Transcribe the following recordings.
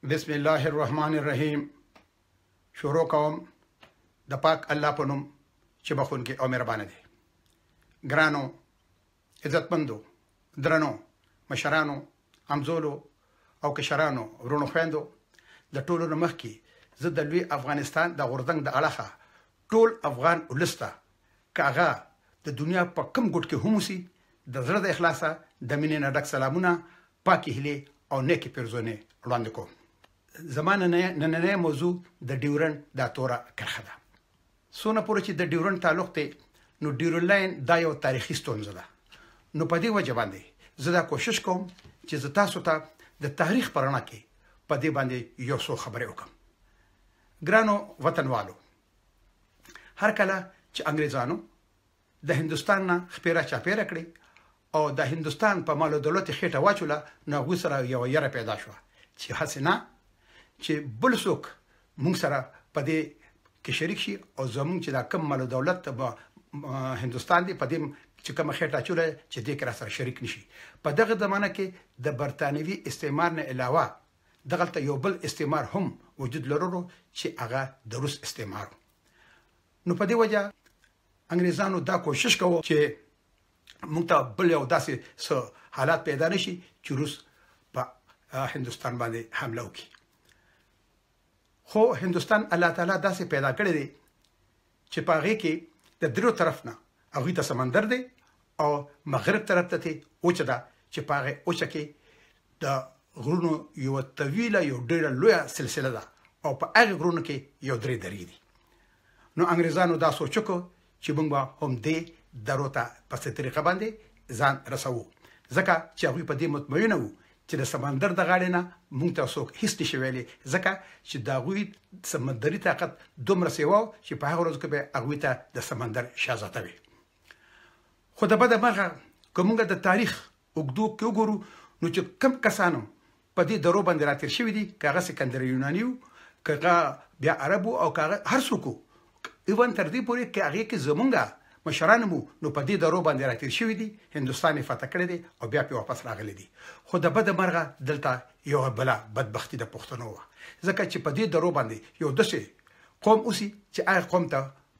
بسم الله الرحمن الرحیم. شروع کوم د پاک الله په نوم چې بخښونکی او مهربان دی. ګرانو، عزتمندو، درنو مشرانو، همزولو او کشرانو، وروڼو، خویندو، د ټولو نه مخکې زه د لوی افغانستان د غورځنګ د اړخه ټول افغان ولس ته، که هغه د دنیا په کوم ګوټ کې هم اوسي، د زړه د اخلاصه د مینې نه ډک سلامونه، پاکې هیلې او نیکې پیرزونې وړاندې کوم. زما نننۍ موضوع د ډیورنډ دا توره کرښه ده. څونه پورې چې د ډیورنډ تعلق دی، نو ډیورنډ لاین دا یو تاریخي ستونزه ده. نو په دې وجه باندې زه دا کوشش کوم چې زه تاسو ته د تاریخ په رڼا کې په دې باندې یو څو خبرې وکړم. ګرانو وطنوالو، هر کله چې انګریزانو د هندوستان نه خپېره چاپېره کړې او د هندوستان په مال او دولت یې خېټه واچوله، نو هغوی سره یوه یره پیدا شوه چې هسې نه چې بل څوک موږ سره په دې کې شریک شي او زموږ چې دا کوم مال او دولت به هندوستان دی، په دې چې کومه خېټه اچولی چې دې کې را سره شریک نشي. په دغه زمانه کې د برتانوي استعمار نه علاوه دغلته یو بل استعمار هم وجود لرلو چې هغه د روس استعمار. نو په دې وجه انګریزانو دا کوشش کوو چې موږ ته بل یو داسې څه حالات پیدا نشي چې روس په هندوستان باندې حمله وکړي. خو هندوستان الله تعالی داسې پیدا کړی دی چې په هغې کې د درو طرف نه هغوی ته سمندر دی او مغرب طرف ته وچه ده چې په هغې وچه کې د غرونو یوه طویله یو ډېره لویه سلسله ده او په هغې غرونو کې یو درې درې دي. نو انګریزانو دا سوچ وکړو چې موږ به هم دې درو ته په څه طریقه باندې ځان رسوو، ځکه چې هغوی په دې مطمئنه وو چې د سمندر د غاړې نه موږ ته څوک هیڅ نشي ویلی، ځکه چې د هغوی سمندري طاقت دومره سیوا و چې په هغه ورځو کې به هغوی ته د سمندر شهزاده وي. خو د بده مرغه که موږ د تاریخ اوږدو کې وګورو، نو چې کم کسانو په دې درو باندې راتېر شوي دي، که هغه سکندر یوناني و، که هغه بیا عرب و او که هغه هر څوک و، ایون تر دې پورې که هغې کې زمونږ مشران مو، نو په دې درو باندې راتېر شوي دي، هندوستان یې فتح کړی دی او بیا پرې واپس راغلي دي. خو د بده مرغه دلته یوه بله بدبختي د پښتنو وه، ځکه چې په دې درو باندې یو داسې قوم اوسي چې هغه قوم ته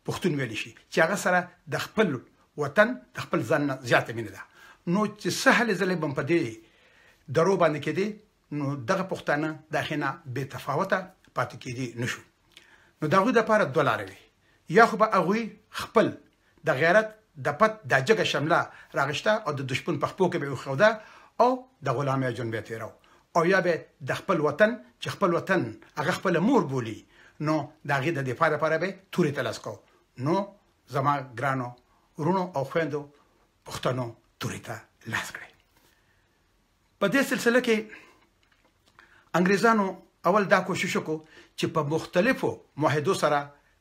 پښتون ویلی شي چې هغه سره د خپل وطن د خپل ځان نه زیاته مینه ده. نو چې څه هلې ځلې به په دې درو باندې کېدې، نو دغه پښتانه د هغې نه بې تفاوته پاتې کېدی نه شو. نو د هغوی دپاره دوه لارې وې، یا خو به هغوی خپل د غیرت د پت د جګه شمله راغشته او د دشمن په خپو کې به یې وښوده او د غلامۍ ژوند به یې تېراوه، او یا به د خپل وطن چې خپل وطن هغه خپله مور بولي، نو د هغې د دفاع لپاره به تورې ته لاس کوو. نو زما ګرانو وروڼو او خویندو، پښتنو تورې ته لاس کړئ. په دې سلسله کې انګریزانو اول دا کوشش وکړو چې په مختلفو معاهدو سره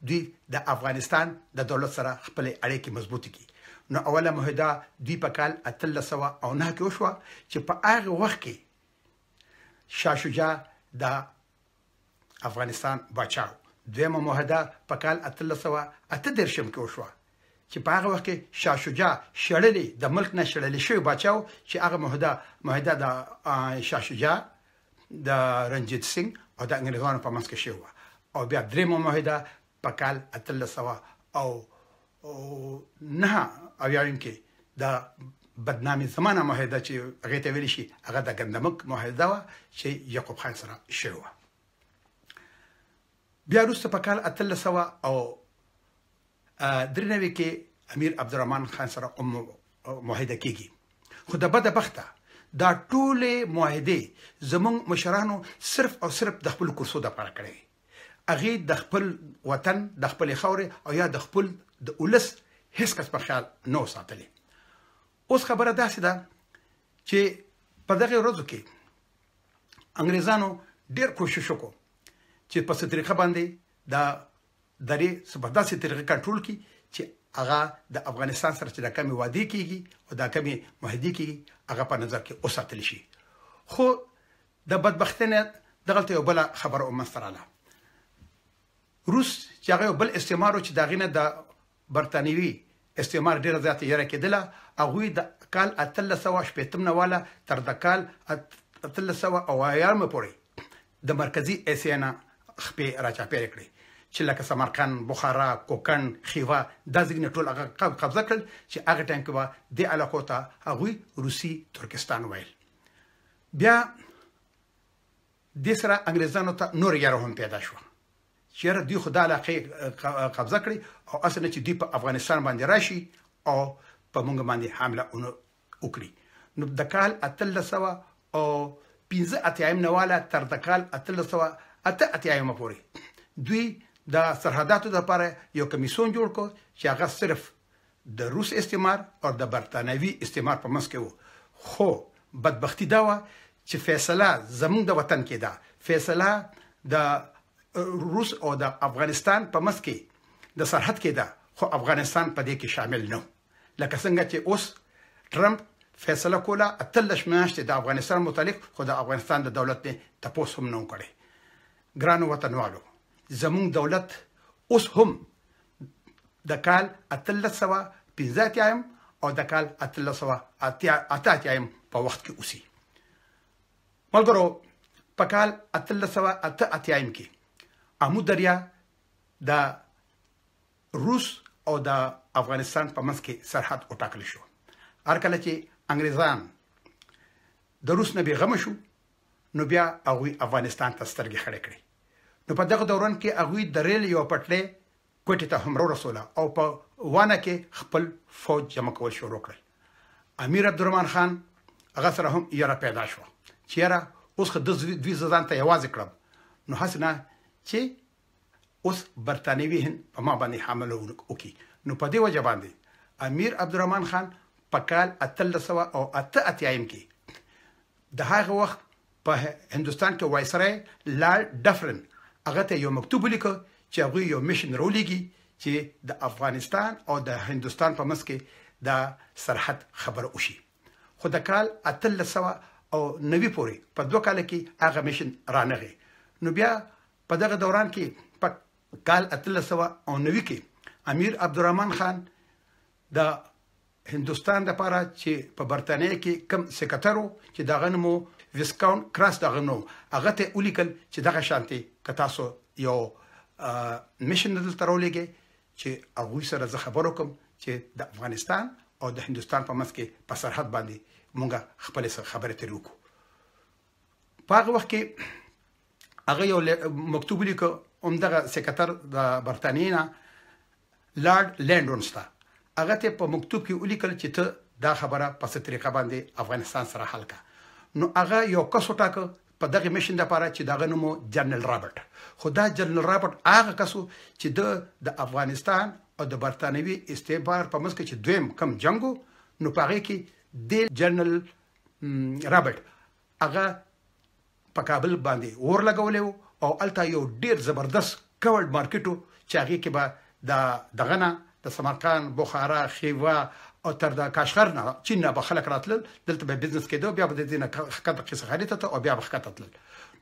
دوی د افغانستان د دولت سره خپلې اړیکې مضبوطې کړي. نو اوله معاهده دوی په کال 1809 کې وشوه چې په هغه وخت کې شاه شجاع د افغانستان باچا و. دویمه معاهده په کال 1838 کې وشوه چې په هغه وخت کې شاه شجاع شړلې د ملک نه شړلې شوی باچا و، چې هغه معاهده د شاه شجاع، د رنجیت سینګ او د انګریزانو په منځ کې شوې وه. او بیا درېیمه معاهده په کال 1879 کې د بدنامي زمانه معاهده چې هغې ته ویلی شي، هغه د ګندمک معاهده وه چې یعقوب خان سره شوې وه. بیا وروسته په کال 1893 کې امیر عبدالرحمن خان سره هم معاهده کیږي. خو د بده بخته دا ټولې معاهدې زموږ مشرانو صرف او صرف د خپلو کرسو دپاره کړې وې. هغې د خپل وطن، د خپلې خاورې او یا د خپل د ولس هېڅ کس په خیال نه و ساتلی. اوس خبره داسې ده چې په دغې ورځو کې انګریزانو ډېر کوشش وکړو چې په څه طریقه باندې دا درې څه په داسې طریقه کنټرول کړي چې هغه د افغانستان سره چې دا کمې وعدې کیږي او دا کمې معاهدې کیږي هغه په نظر کې وساتل شي. خو د بدبختۍ نه دغلته یو بله خبره منځته راغله. روس چې هغه یو بل استعمار و چې د هغې نه د برتانوي استعمار ډېره زیاته یره کېدله، هغوی د کال 1860 نه واله تر د کال 1870 پورې د مرکزي اسیا نه خپې راچاپېرې کړې چې لکه سمرقند، بخارا، کوکن، خیوا، دا ځینې ټول هغه قبضه کړل چې هغه ټایم کې به دې علاقو ته هغوی روسي ترکستان ویل. بیا دې سره انګریزانو ته نور یاره هم پیدا شوه چې یاره دوی خو دا علاقې قبضه کړې او هسې نه چې دوی په افغانستان باندې راشي او په موږ باندې حمله وکړي. نو د کال 1885 نه واله تر د کال 1888 پورې دوی د سرحداتو لپاره یو کمیسیون جوړ کړ چې هغه صرف د روس استعمار او د برتانوي استعمار په منځ کې و. خو بدبختی دا وه چې فیصله زمونږ د وطن کې ده، فیصله د روس او د افغانستان په منځ کې د سرحد کې ده، خو افغانستان په دې کې شامل نه. لکه څنګه چې اوس ټرمپ فیصله کوله 18 میاشتې د افغانستان متعلق، خو د افغانستان د دولت نه تپوس هم نه کړی. ګرانو وطنوالو، زمونږ دولت اوس هم د کال 1885 او د کال 1888 په وخت کې اوسي. ملګرو، په کال 1888 کې امو دریا د روس او د افغانستان په منځ کې سرحد وټاکل شو. هر کله چې انګریزان د روس نه بېغمه شو نو بیا هغوی افغانستان ته سترګې خړې کړې. نو په دغه دوران کې هغوی د ریل یوه پټلۍ کوټې ته هم راورسوله او په وانه کې خپل فوج جمع کول شروع کړل. امیر عبدالرحمن خان هغه سره هم یره پیدا شوه چې یاره اوس خو دوی زه ځان ته یوازې کړم، نو هسې نه چې اوس برتانوي هند په ما باندې حمله وکړي. نو په دې وجه باندې امیر عبدالرحمن خان په کال 1888 کې د هغه وخت په هندوستان کې وایسرای لارډ ډفرن هغه ته یو مکتوب ولیکه چې هغوی یو مشن راولېږي چې د افغانستان او د هندوستان په منځ کې د سرحد خبره وشي. خو د کال 1890 پورې په 2 کاله کې هغه مشن رانغی. نو بیا په دغه دوران کې په کال 1890 کې امیر عبدالرحمن خان د هندوستان دپاره چې په برتانیا کې کم سکتر و چې د هغه نوم و ویسکاونټ کراس، د هغه نوم هغه ته یې ولیکل چې دغه شانتې که تاسو یو مشن دلته راولېږئ چې هغوی سره زه خبر وکړم چې د افغانستان او د هندوستان په منځ کې په سرحد باندې مونږ خپلې خبرې ترې وکړو. په هغه وخت کې هغه یو مکتوب ولیکه همدغه سکتر د برتانیې نه لارډ لینډونس ته، هغه ته په مکتوب کې ولیکل چې ته دا خبره په څه طریقه باندې افغانستان سره حل کړه. نو هغه یو کس وټاکه په دغه مشن دپاره چې د هغه نوم و جنرال رابرټ. خو دا جنرال رابرټ هغه کس و چې ده د افغانستان او د برتانوي استعمار په منځ کې چې دویم کم جنګ و، نو په هغې کې دې جنرال رابرټ هغه په کابل باندې اور لګولی و او هلته یو ډېر زبردست کورډ مارکیټ و چې هغې کې به د دغه نه د سمرقند، بخارا، خیوا او تر د کاشغر نه چین نه به خلک راتلل، دلته به بزنس کېده، بیا به د دې نه ښکته قصه خالي ته او بیا به ښکته تلل.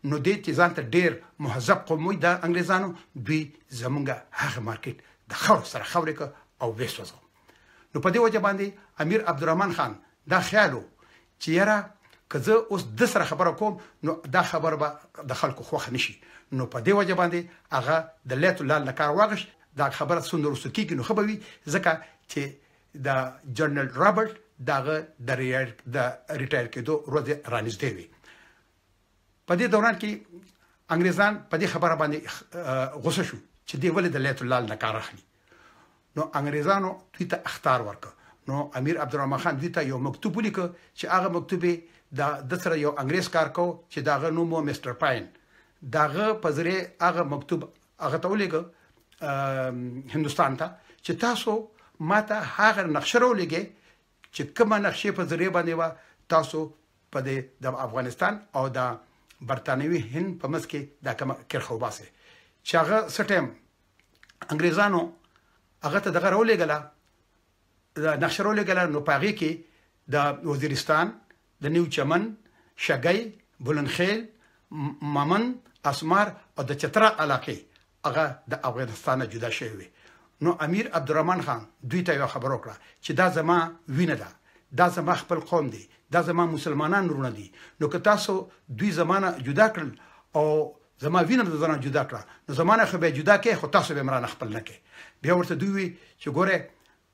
نو دې چې ځان ته ډېر مهذب قوم وي د انګریزانو، دوی زمونږ هغه مارکیټ د خاورو سره خاورې کړ او ویې سوځو. نو په دې وجه باندې امیر عبدالرحمن خان دا خیال و چې یاره که زه اوس ده سره خبره کوم نو دا خبره به د خلکو خوښه نه شي. نو په دې وجه باندې هغه د لیت لال نه کار واغښت. دا خبره څومره وروسته کېږي نو ښه به وي، ځکه چې د جنرال رابرټ د هغه د ریټایر کېدو ورځې رانږدې وې. په دې دوران کې انګریزان په دې خبره باندې غوسه شو چې دی ولې د لیت لال نه کار اخلي. نو انګریزانو دوی ته اخطار ورکړ. نو امیر عبدالرحمن خان دوی ته یو مکتوب ولیکه چې هغه مکتوب یې د سره یو انګریز کار کو چې د هغه نوم و مسټر پاین، د هغه په ذریعه هغه مکتوب هغه ته ولیږه هندوستان ته چې تاسو ما ته هغه نقشه راولېږئ چې کومه نقشې په ذریعه باندې وه تاسو په دې د افغانستان او د برتانوي هند په منځ کې دا کومه کرښه وباسئ. چې هغه څه ټایم انګریزانو هغه ته دغه راولېږله، نقشه راولېږله، نو په هغې کې د وزیرستان، د نیو چمن، شګۍ، بلندخیل، ممن، اسمار او د چترا علاقې هغه د افغانستان نه جدا شوې وې. نو امیر عبدالرحمن خان دوی ته یوه خبره وکړه چې دا زما وینه ده، دا زما خپل قوم دی، دا زما مسلمانان وروڼه دي، نو که تاسو دوی زما نه جدا کړل او زما وینه د ځانه جدا کړه، نو زما نه خو به جدا کې، خو تاسو به مرانه خپل نه کې. بیا ورته دوی وی چې ګوره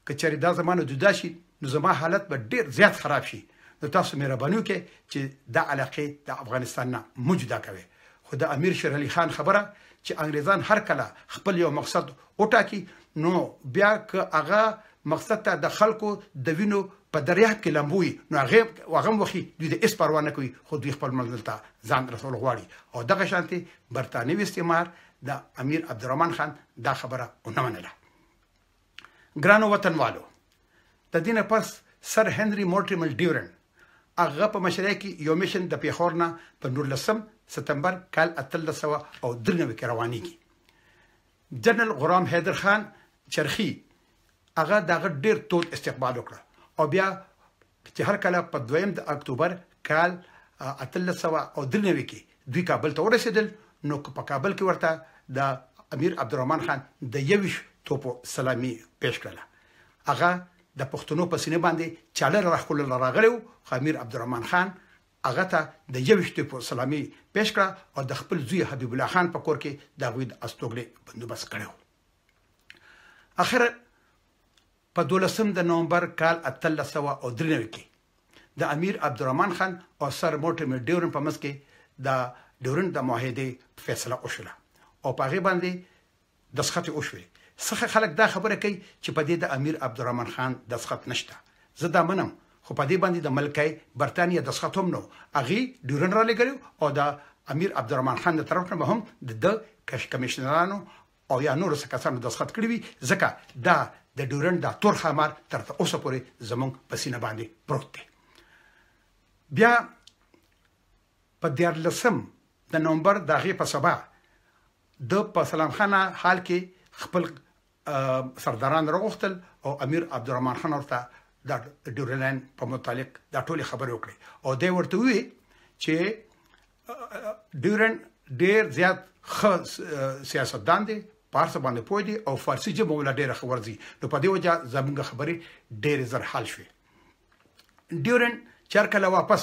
که چېرې دا زما نه جدا شي نو زما حالت به ډیر زیات خراب شي، نو تاسو مهرباني وکړئ چې دا علاقې د افغانستان نه مو جدا کوئ. خو د امیر شیر علي خان خبره چې انګریزان هر کله خپل یو مقصد وټاکي نو بیا که هغه مقصد ته د خلکو د وینو په دریاب کې لامبوي نو هغه هم وخی دوی د هیڅ پروا نه کوي، خو دوی خپل منزل ته ځان رسول غواړي. او دغه شانتې برتانوي استعمار د امیر عبدالرحمن خان دا خبره ونه منله. ګرانو وطنوالو، د دې نه پس سر هنري مورټیمر ډیورن هغه په مشرۍ کې یو میشن د پېښور نه په 19 ستمبر کال 1893 کې روانېږي. جنرال غلام حیدر خان چرخي هغه د هغه ډېر تود استقبال وکړه او بیا چې هر کله په 2 د اکتوبر کال 1893 کې دوی کابل ته ورسېدل نو په کابل کې ورته د امیر عبدالرحمن خان د 21 توپو سلامي پیش کړله. هغه د پښتنو په سینه باندې چاله راښکلل راغلی و، خو امیر عبدالرحمن خان هغه ته د 21 توپو سلامي پیش کړه او د خپل زوی حبیب الله خان په کور کې د هغوی د استوګنې بندوبست کړی و. اخر په 12 د نومبر کال 1893 کې د امیر عبدالرحمن خان او سر مورټیمر ډیورن په منځ کې د ډیورن د معاهدې فیصله وشوله او په هغې باندې دستخط وشوې. څخه خلک دا خبره کوي چې په دې د امیر عبدالرحمن خان دستخط نشته، زه دا منم، خو په دې باندې د ملکې برتانیا دستخط هم نه و. هغې ډیورن رالیږلی او د امیر عبدالرحمن خان د طرف نه به هم د ده کمیشنرانو او یا نورو څه کسانو دستخط کړي وي، ځکه دا د ډیورن دا تور ښامار تر اوسه پورې زموږ په سینه باندې پروت دی. بیا په 14 د نومبر د هغې په سبا د په سلام خانه حال کې خپل سرداران راغوښتل او امیر عبدالرحمن خان ورته د ډیورن لاین په متعلق دا ټولې خبرې وکړې او دی ورته وویل چې ډیورن ډېر زیات ښه سیاستدان دی، په هر څه باندې پوه دی او فارسي ژبه ولا ډېره ښه ورځي، نو په دې وجه زموږ خبرې ډېرې زر حل شوې. ډیورن چې هر کله واپس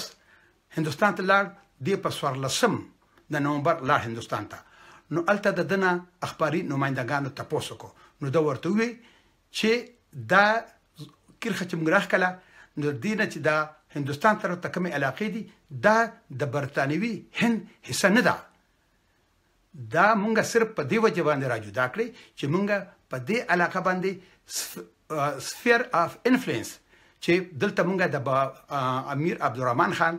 هندوستان ته لاړ، دی په 14 د نومبر لاړ هندوستان ته، نو هلته د ده نه اخباري نمایندګانو تپوس وکړو، نو ده ورته وویل چې دا کرښه چې موږ راښکله نو د دې نه چې دا هندوستان طرف ته کومې علاقې دي دا د برتانوي هند حصه نه ده، دا مونږ صرف په دې وجه باندې را جدا کړې چې مونږ په دې علاقه باندې سفیر آف انفلوئنس چې دلته مونږ د امیر عبدالرحمن خان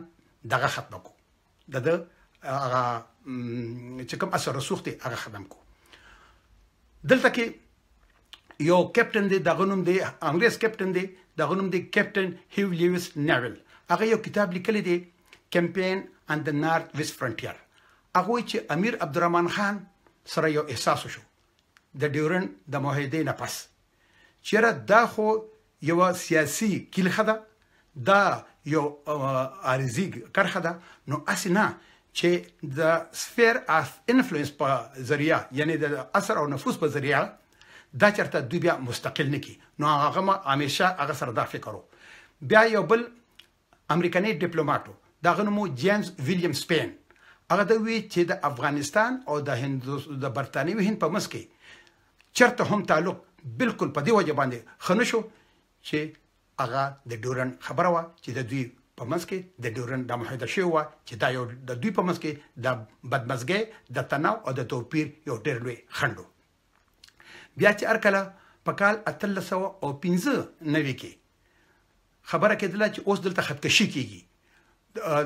دغه ختمه کړو، د ده هغه چې کوم اثر رسوخ دی هغه ختم کړو. دلته کې یو کپټن دی، دغه نوم دی انګریز کپټن دی، دغه نوم دی کپټن هیو لیوس نیول، هغه یو کتاب لیکلی دی کمپین ان د نارت ویست فرنټیر. هغه وایي چې امیر عبدالرحمن خان سره یو احساس وشو د ډیورن د معاهدې نه پس چېرې دا خو یوه سیاسي کیلخه ده، دا یو عارضي کرښه ده، نو هسې نه چې د سفیر آف انفلوئنس په ذریعه یعنی د اثر او نفوذ په ذریعه دا چېرته دوی بیا مستقل نه کړي، نو هغه ما همیشه هغه سره دا فکر و. بیا یو بل امریکني ډیپلوماټ و، د هغه نوم و جیمز ویلیام سپین، هغه ده وویل چې د افغانستان او د برتانوي هند په منځ کې چېرته هم تعلق بالکل په دې وجه باندې ښه نه شو چې هغه د ډیورن خبره وه چې د دوی په منځ کې د ډیورن دا معاهده شوې وه چې دا یو د دوی په منځ کې د بدمزګۍ د تناو او د توپیر یو ډېر لوی خنډ و. بیا چې هر کله په کال 1895 کې خبره کېدله چې اوس دلته خطکشي کېږي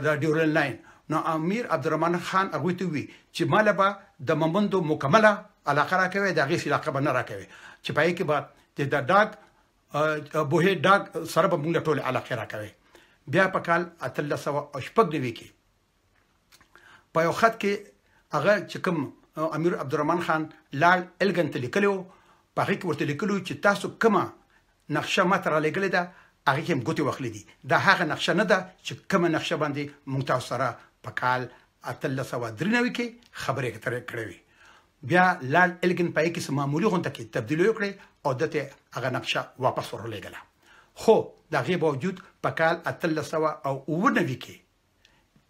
د ډیورن لاین، نو امیر عبدالرحمن خان هغوی ته وویل چې ما له به د ممندو مکمله علاقه راکوي، د هغې علاقه به نه راکوي چې په هغې کې به د ډاګ بوهې ډاګ سره به موږ له ټولې علاقې راکوي. بیا په کال 1896 کې په یو خط کې هغه چې کوم امیر عبدالرحمن خان لاړ الګن ته لیکلی و، په هغې کې ورته لیکلي و چې تاسو کومه نقشه ما ته رالیږلې ده هغې کې هم ګوتې وهلې دي، دا هغه نقشه نه ده چې کومه نقشه باندې موږ تاسو سره په کال 1893 کې خبرې کړې وې. بیا لارډ الګن په هغې کې څه معمولي غونډه کې تبدیلي وکړې او ده ته هغه نقشه واپس ورولېږله. خو د هغې باوجود په کال 1897 کې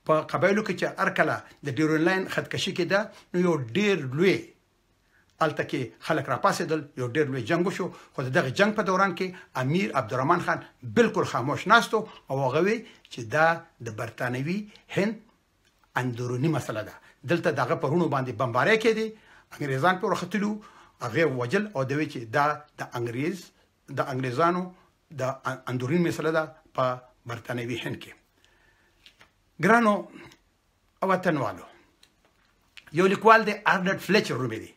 په په قبایلو کې چې هر کله د ډیورن لاین خطکشي کېده نو یو ډیر لوی هلته کې خلک راپاڅېدل، یو ډیر لوی جنګ وشو. خو د دغه جنګ په دوران کې امیر عبدالرحمن خان بالکل خاموش ناست او هغه وی چې دا د برتانوي هند اندروني مسله ده. دلته دغه په وروڼو باندې بمبارۍ کېدې، انګریزان پرې ورختلي، هغې وژل او دوی چې دا د انګریز د انګریزانو د اندروني مسله ده په برتانوي هند کې. ګرانو وطنوالو، یو لیکوال دی ارنلډ فلیچر نومې دی،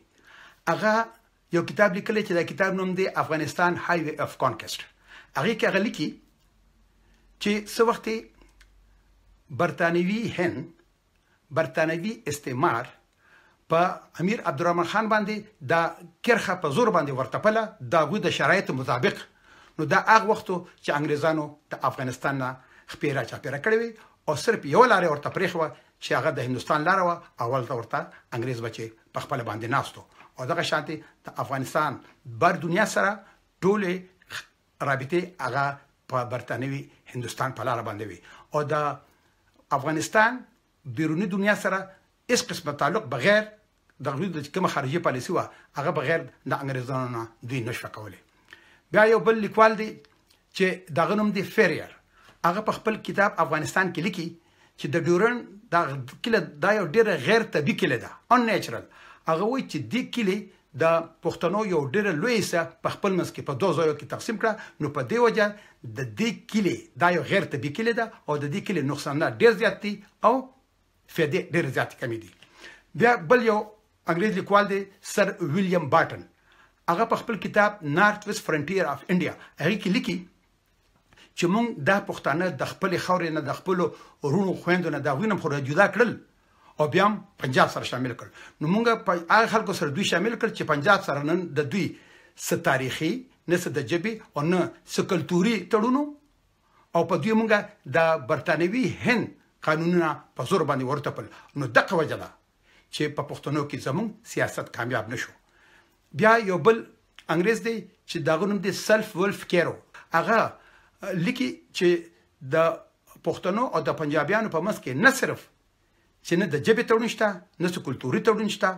هغه یو کتاب لیکلی چې دا کتاب نوم دی افغانستان های وی اف کانکسټ. هغې کې هغه لیکي چې څه وخت برتانوي هند برتانوي استعمار په امیر عبدالرحمن خان باندې دا کرښه په زور باندې ورتپله د هغوی د شرایطو مطابق، نو دا هغه وخت چې انګریزانو د افغانستان نه خپې راچاپېره کړې وې او صرف یوه لاره یې ورته پرېښې وه چې هغه د هندوستان لاره وه او هلته ورته انګریز بچې په خپله باندې ناست و. او دغه شانتې د افغانستان بر دنیا سره ټولې رابطې هغه په برتانوي هندوستان په لاره باندې وي او د افغانستان بیروني دنیا سره هیڅ قسمه تعلق بغیر د هغوی د کومه خارجي پالیسي وه هغه بغیر د انګریزانو نه دوی نشوه کولی. بیا یو بل لیکوال دی چې د هغه نوم دی فیریر، هغه په خپل کتاب افغانستان کې لیکي چې د ډیورن دا کلی دا یو ډېره غیر طبیعي کلی ده، ان نیچرل. هغه وایي چې دې کلي د پښتنو یو ډېره لویه حصه په خپل منځ کې په دوه ځایو کې تقسیم کړه، نو په دې وجه د دې کلي دا یو غیر طبیعي کلی ده او د دې کلي نقصانات ډېر زیات دي او فایدې ډېرې زیاتې کمې دي. بیا بل یو انګریز لیکوال دی سر ویلیام بارټن، هغه په خپل کتاب نارت ویست فرنټیر اف انډیا هغې کې لیکي چې موږ دا پښتانه د خپلې خاورې نه د خپلو وروڼو خویندو نه د هغوی نه خو جدا کړل او بیا هم پنجاب سره شامل کړل، نو موږ په هغه خلکو سره دوی شامل کړل چې پنجاب سره نن د دوی څه تاریخي نه څه د ژبې او نه څه کلتوري تړونو او په دوی موږ د برتانوي هند قانونونه په زور باندې ورتپل، نو دغه وجه ده چې په پښتنو کې زموږ سیاست کامیاب نشو. بیا یو بل انګریز دی چې د هغه نوم دی سلف ولف کیرو، هغه لیکي چې د پښتنو او د پنجابیانو په منځ کې نه صرف چې نه د ژبې تړون شته، نه څه کلتوري تړون شته،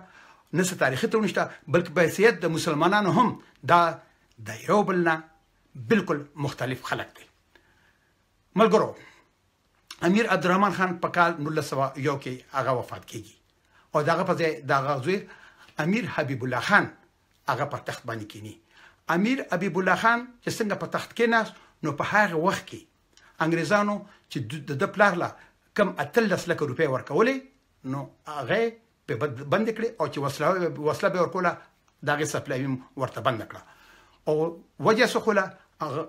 نه څه تاریخي تړون شته، بلکې په حیثیت د مسلمانانو هم دا د یو بل نه بالکل مختلف خلک دی. ملګرو، امیر عبدالرحمن خان په کال 1901 کې هغه وفات کیږي او د هغه په ځای د هغه زوی امیر حبیب الله خان هغه په تخت باندې کینی. امیر حبیب الله خان چې څنګه په تخت کېناست نو په هغه وخت کې انګریزانو چې د ده پلار له کم 18 لکه روپۍ ورکولې نو هغه پې بندې کړې او چې وسله به ورکوله د هغې سپلای هم ورته بنده کړه. او وجه څه ښوله، هغه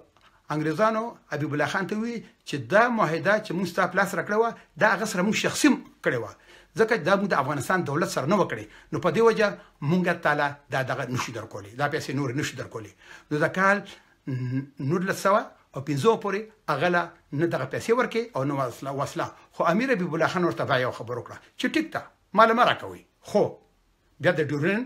انګریزانو حبیب الله خان ته وویل چې دا معاهده چې موږ ستا پلار سره کړې وه دا هغه سره موږ شخصي کړې وه، ځکه دا موږ د افغانستان دولت سره نه وه کړې، نو په دې وجه موږ تاله دا دغه نشو درکولی، دا پیسې نورې نشو درکولی. نو د کال 1905 پورې هغه له نه دغه پیسې ورکړې او نه وسله. خو امیر حبیب الله خان ورته بیا یو خبر وکړه چې ټیک ده ما له مه راکوئ، خو بیا د ډیورن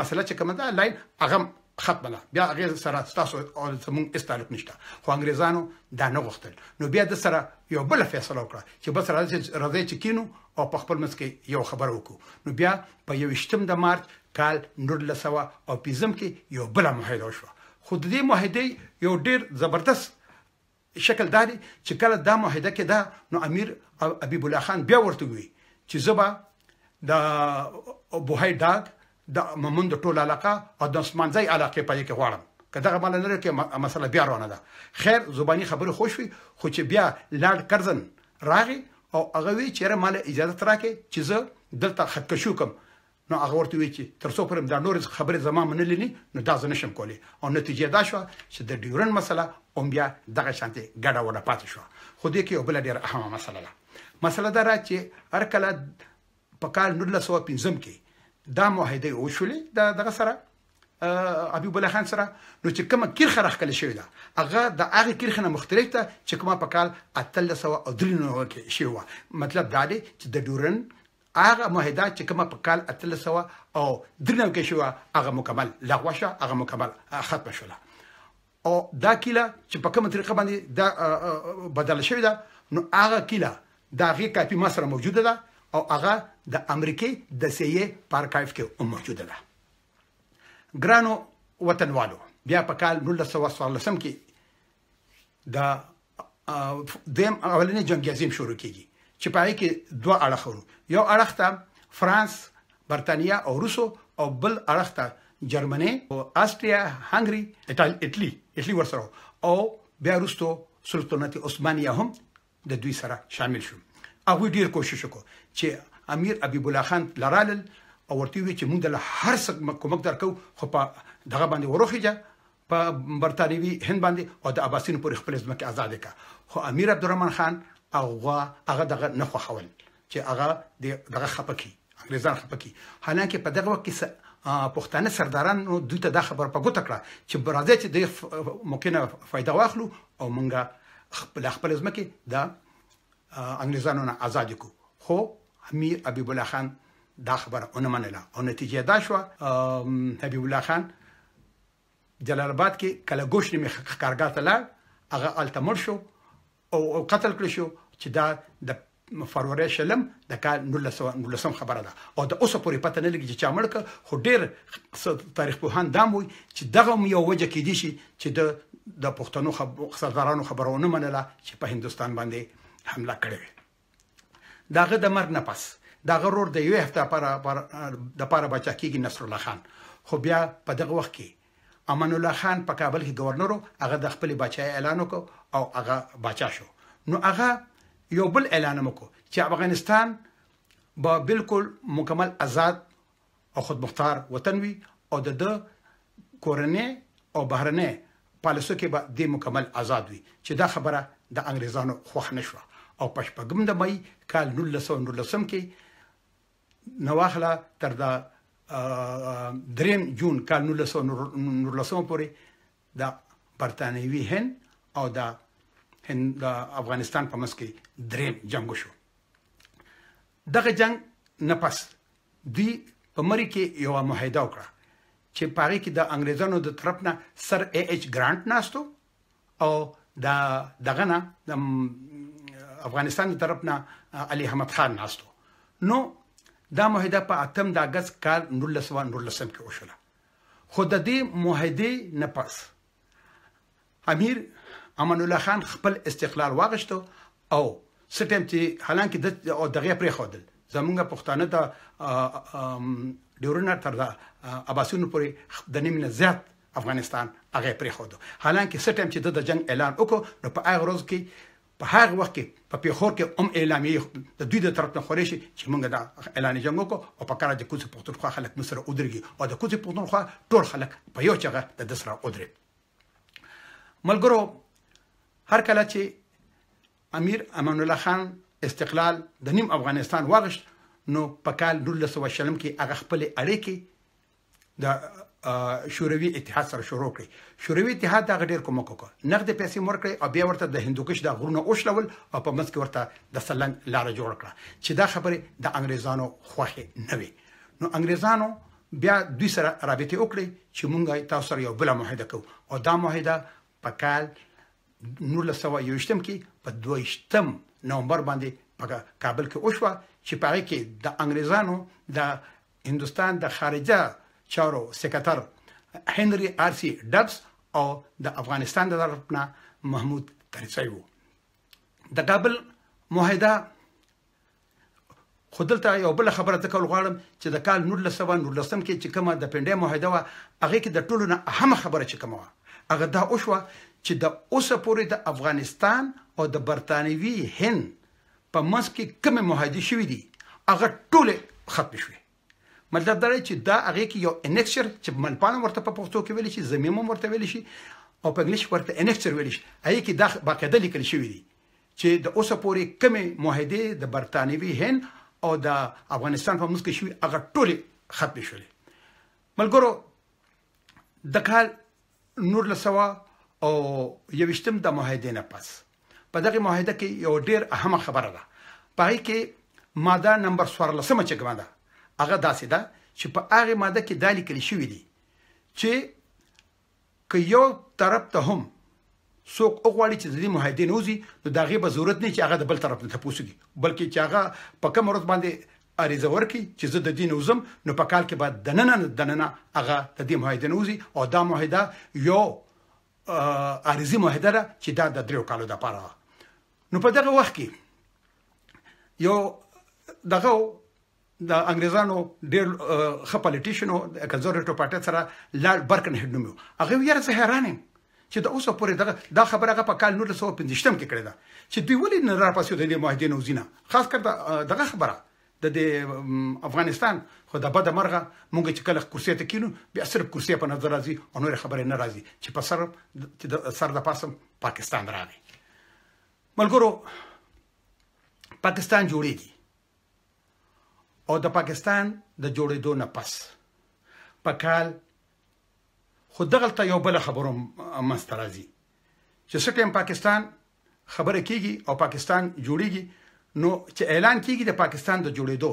مسله چې کومه ده لاین هغه ختمه ده، بیا هغې سره ستاسو او زموږ هېڅ تعلق نشته. خو انګریزانو دا نه غوښتل، نو بیا د سره یو بله فیصله وکړه چې بس راځئ چې کینو او په خپل منځ کې یو خبره وکړو. نو بیا په 21 د مارچ کال 1905 کې یو بله معاهده وشوه. خو د دې معاهدې یو ډېر زبردست شکل دا دی چې کله دا معاهده کې ده نو امیر حبیب الله خان بیا ورته وویل چې زه به د بوهای ډاګ د ممند ټوله علاقه او د عثمانزی علاقې په دې کې غواړم، که دغه ماله نه لري مسله بیا روانه ده. خیر زباني خبرې خو شوې، خو چې بیا لارډ کرزن راغی او هغه وی چې یاره ماله اجازه راکړئ چې زه دلته خطکشي وکړم، نو هغه ورته وی چې تر څو پورې دا نورې خبرې زما منلې نه نو دا زه نشم کولی. او نتیجه دا شوه چې د ډیورن مسله هم بیا دغه شانتې ګډه وډه پاتې شوه. خو دې کې یو بله ډېره اهمه مسله ده، مسله دا ده چې هر کله په کال 1905 کې دا معاهده وشولې د دغه سره حبیب الله خان سره، نو چې کومه کرښه راښکلې شوې ده هغه د هغې کرښې نه مختلف ده چې کومه په کال 1893 کې شوې وه. مطلب دا دی چې د ډیورن هغه معاهده چې کومه په کال 1893 کې شوې وه هغه مکمل لغوه شوه، هغه مکمل ختمه شوله. او دا کیله چې په کومه طریقه باندې دا بدله شوې ده نو هغه کیله د هغې کاپي ما سره موجوده ده او هغه د امریکې د سي ای په ارکایف کې هم موجوده ده. ګرانو وطنوالو، بیا په کال 1914 کې د دویم اولنی جنګ عظیم شروع کیږي چې په هغې کې دوه اړخه وو. یو اړخ ته فرانس، برتانیا او روسو، او بل اړخ ته جرمني او استریا، هنګري، اټلی ورسره، او بیا وروسته سلطنت عثمانیه هم د دوی سره شامل شو. هغوی ډیر کوشش وکړو چې امیر حبیب الله خان لرالل او ورته وی چې موږ له هر څه کومک درکو، خو په دغه باندې وروخیږه په برتانوي هند باندې او د اباسین پورې خپلې ځمکې ازادې کړه. خو امیر عبدالرحمن خان هغه دغه نه خوښول چې هغه دغه خپه کړي، انګریزان خپه کړي. حالانکه په دغه وخت کې پښتانه سردارانو دوی ته دا خبره په ګوته کړه چې راځئ چې د موقع نه فایده واخلو او موږ خپلې ځمکې د انګریزانو نه ازادې کړو. خو امیر حبیب الله خان دا خبره ونه منله او نتیجه دا شوه حبیب الله خان جلال آباد کې کله ګوش نومې ښکارګاه ته لاړ، هغه هلته مړ شو او قتل کړی شو چې دا د فرورۍ 20 د کال 1919 خبره ده. او د اوسه پورې پته نه لګي چې چا مړ کړ، خو ډېر تاریخ پوهان دا هم وایي چې دغه هم یو وجه کېدی شي چې د پښتنو سردارانو خبره ونه منله چې په هندوستان باندې حمله کړې وي. د هغه د مرګ نه پس د هغه ورور د یوې هفته دپاره باچا کېږي نصرالله خان. خو بیا په دغه وخت کې امان الله خان په کابل کې ګورنر و، هغه د خپلې باچایۍ اعلان وکړ او هغه باچا شو. نو هغه یو بل اعلان هم وکړو چې افغانستان به بالکل مکمل آزاد او خودمختار وطن وي او د ده کورنۍ او بهرنۍ پالیسو کې به دې مکمل آزاد وي، چې دا خبره د انګریزانو خوښ نه شوه. او په 6 د مئی کال 1919 کې نواخله تر د 3 جون کال 1919 پورې د برتانوي هند او د افغانستان په منځ کې دریم جنګ وشو. دغه جنګ نه پس دوی په مري کې یوه معاهده وکړه چې په هغې کې د انګریزانو د طرف نه سر ای ایچ ګرانټ ناستو او د دغه نه د افغانستان د طرف نه علي احمد خان ناستو. نو دا معاهده په 8 د اګست کال 1919 کې وشوله. خو د دې معاهدې نه پس امیر امان الله خان خپل استقلال واغشتو او څه ټایم چې حالانکه او دغه یې پرېښودل، زمونږ پښتانه د ډیورنډ تر د اباسینو پورې د نیمې نه زیات افغانستان هغه یې پرېښودو. حالانکه څه ټایم چې ده د جنګ اعلان وکړو نو په هغه ورځ کې په هغه وخت کې په پېښور کې هم اعلامیې د دوی د طرف نه خورې شي چې موږ دا اعلان جنګ وکړو او په کار د کوڅې پښتونخوا خلک موږ سره ودرېږي او د کوڅې پښتونخوا ټول خلک په یو چغه د ده سره ودرېد. ملګرو، هر کله چې امیر امان الله خان استقلال د نیم افغانستان واغشت نو په کال 1920 کې هغه خپلې اړیکې د شوروي اتحاد سره شروع کړې. شوروي اتحاد دغه ډېر کومک وکړ، نغدې پیسې مې ورکړې او بیا ورته د هندوکش د غرونه وشلول او په منځ کې ورته د سلنګ لاره جوړه کړه چې دا خبرې د انګریزانو خوښې نه وې. نو انګریزانو بیا دوی سره رابطې وکړې چې مونږ تاسو سره یو بله معاهده کوو او دا معاهده په کال 1921 کې په 22 نومبر باندې په کابل کې وشوه چې په هغې کې د انګریزانو د هندوستان د خارجه چارو سکرتر هنري آرسي ډبس او د افغانستان د طرف نه محمود طرزی وو. د کابل معاهده خو دلته یو بله خبره زه کول غواړم چې د کال 1919 کې چې کومه د پنډۍ معاهده وه هغې کې د ټولو نه اهمه خبره چې کومه وه هغه دا وشوه چې د اوسه پورې د افغانستان او د برتانوي هند په منځ کې کومې معاهدې شوې دي هغه ټولې ختمې شوې. مطلب دا دی چې دا هغې کې یو انکسچر چې ملپاڼه ورته په پښتو کې ویلی شي، ضمیمه هم ورته ویلی شي او په انګلیش ورته انکسچر ویلی شي، هغې کې دا باقاعده لیکل شوي دي چې د اوسه پورې کومې معاهدې د برتانوي هند او د افغانستان په منځ کې شوي هغه ټولې ختمې شولې. ملګرو، د کال 1921 د معاهدې نه پس په دغې معاهده کې یو ډېر اهمه خبره ده. په هغې کې ماده نمبر 14 چې کومه ده هغه داسې ده چې په هغې ماده کې دا لیکل شوي دي چې که یو طرف ته هم څوک وغواړي چې د دې معاهدې نه وځي نو د هغې به ضرورت نه چې هغه د بل طرف نه تپوس وکړي، بلکې چې هغه په کومه ورځ باندې عریضه ورکړي چې زه د دې نه وځم نو په کال کې به دننه دننه هغه د دې معاهدې نه وځي، او دا معاهده یو عارضي معاهده ده چې دا د 3 کالو دپاره ده. نو په دغه وخت کې یو دغه د انګریزانو ډېر ښه politician و، د کنزرویټو پارټۍ سره لارډ برکنهډ نوم و. هغه ویل یاره زه حیران یم چې د اوسه پورې دغه دا خبره هغه په کال 1925 کې کړې ده چې دوی ولې نه راپسې د دې معاهدې نه وځي نه، خاص کر دغه خبره د دې افغانستان. خو د بده مرغه مونږ چې کله کرسۍ ته کینو بیا صرف کرسۍ په نظر راځي او نورې خبرې نه راځي چې په سر چې د سر د پاسه پاکستان راغی. ملګرو، پاکستان جوړیږي او د پاکستان د جوړېدو نه پس په کال خو دغلته یو بله خبره منځته راځي چې څه ټایم پاکستان خبره کیږي او پاکستان جوړیږي، نو چې اعلان کیږي د پاکستان د جوړېدو،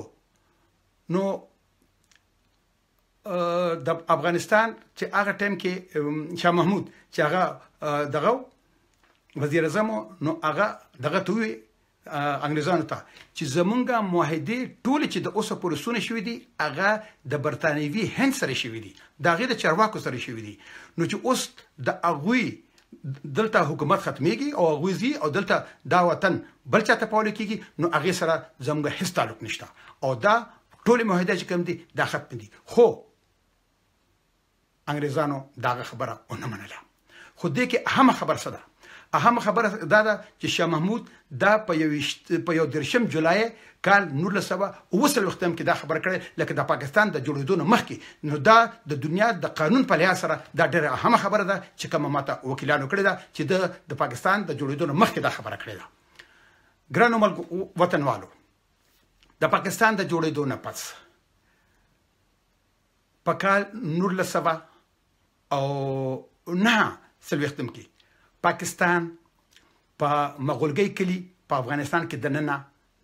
نو د افغانستان چې هغه ټایم کې شاه محمود چې هغه دغه وزیر اعظم، نو هغه دغه ته وویل انګریزانو ته چې زمونږ معاهدې ټولې چې د اوسه پورې څونه شوي دي هغه د برتانوي هند سره شوي دي، د هغې د چارواکو سره شوي دي، نو چې اوس د هغوی دلته حکومت ختمیږي او هغوی ځي او دلته دا وطن بل چاته په حواله کېږي، نو هغې سره زمونږ هېڅ تعلق نشته او دا ټولې معاهدې چې کوم دي دا ختم دي. خو انګریزانو دغه خبره ونه منله. خو دې کې اهمه خبره څه ده؟ اهم خبره دا ده چې شاه محمود دا په 31 جولای کال 1947 کې دا خبره کړې، لکه د پاکستان د جوړېدو نه مخکې. نو دا د دنیا د قانون په لحاظ سره دا ډېره اهمه خبره ده چې کومه ماته وکیلانو کړې ده چې د پاکستان د جوړېدو نه مخکې دا خبره کړې ده. ګرانو ملګرو وطنوالو، د پاکستان د جوړېدو نه پس په کال 1949 کې پاکستان په مغولګۍ کلي په افغانستان کې دننه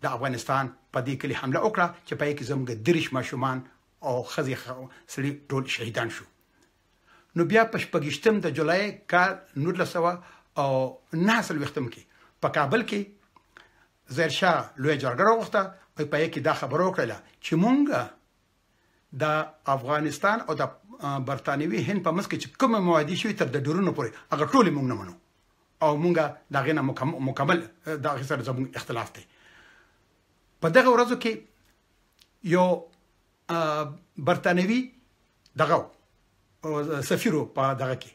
د افغانستان په دې کلي حمله وکړه چې په هغې کې زموږ 30 ماشومان او ښځې سړي ټول شهیدان شو. نو بیا په 26 د جولای کال 1949 کې په کابل کې ظاهر شاه لویه جرګه راوغوښته او په هغې کې دا خبره وکړله چې مونږ د افغانستان او د برتانوي هند په منځ کې چې کومې معاهدې شوي تر د ډیرونو پورې هغه ټولې مونږ نه منو او مونږ د هغې نه مکمل د هغې سره زمونږ اختلاف دی. په دغه ورځو کې یو برتانوي دغه سفیر په دغه کې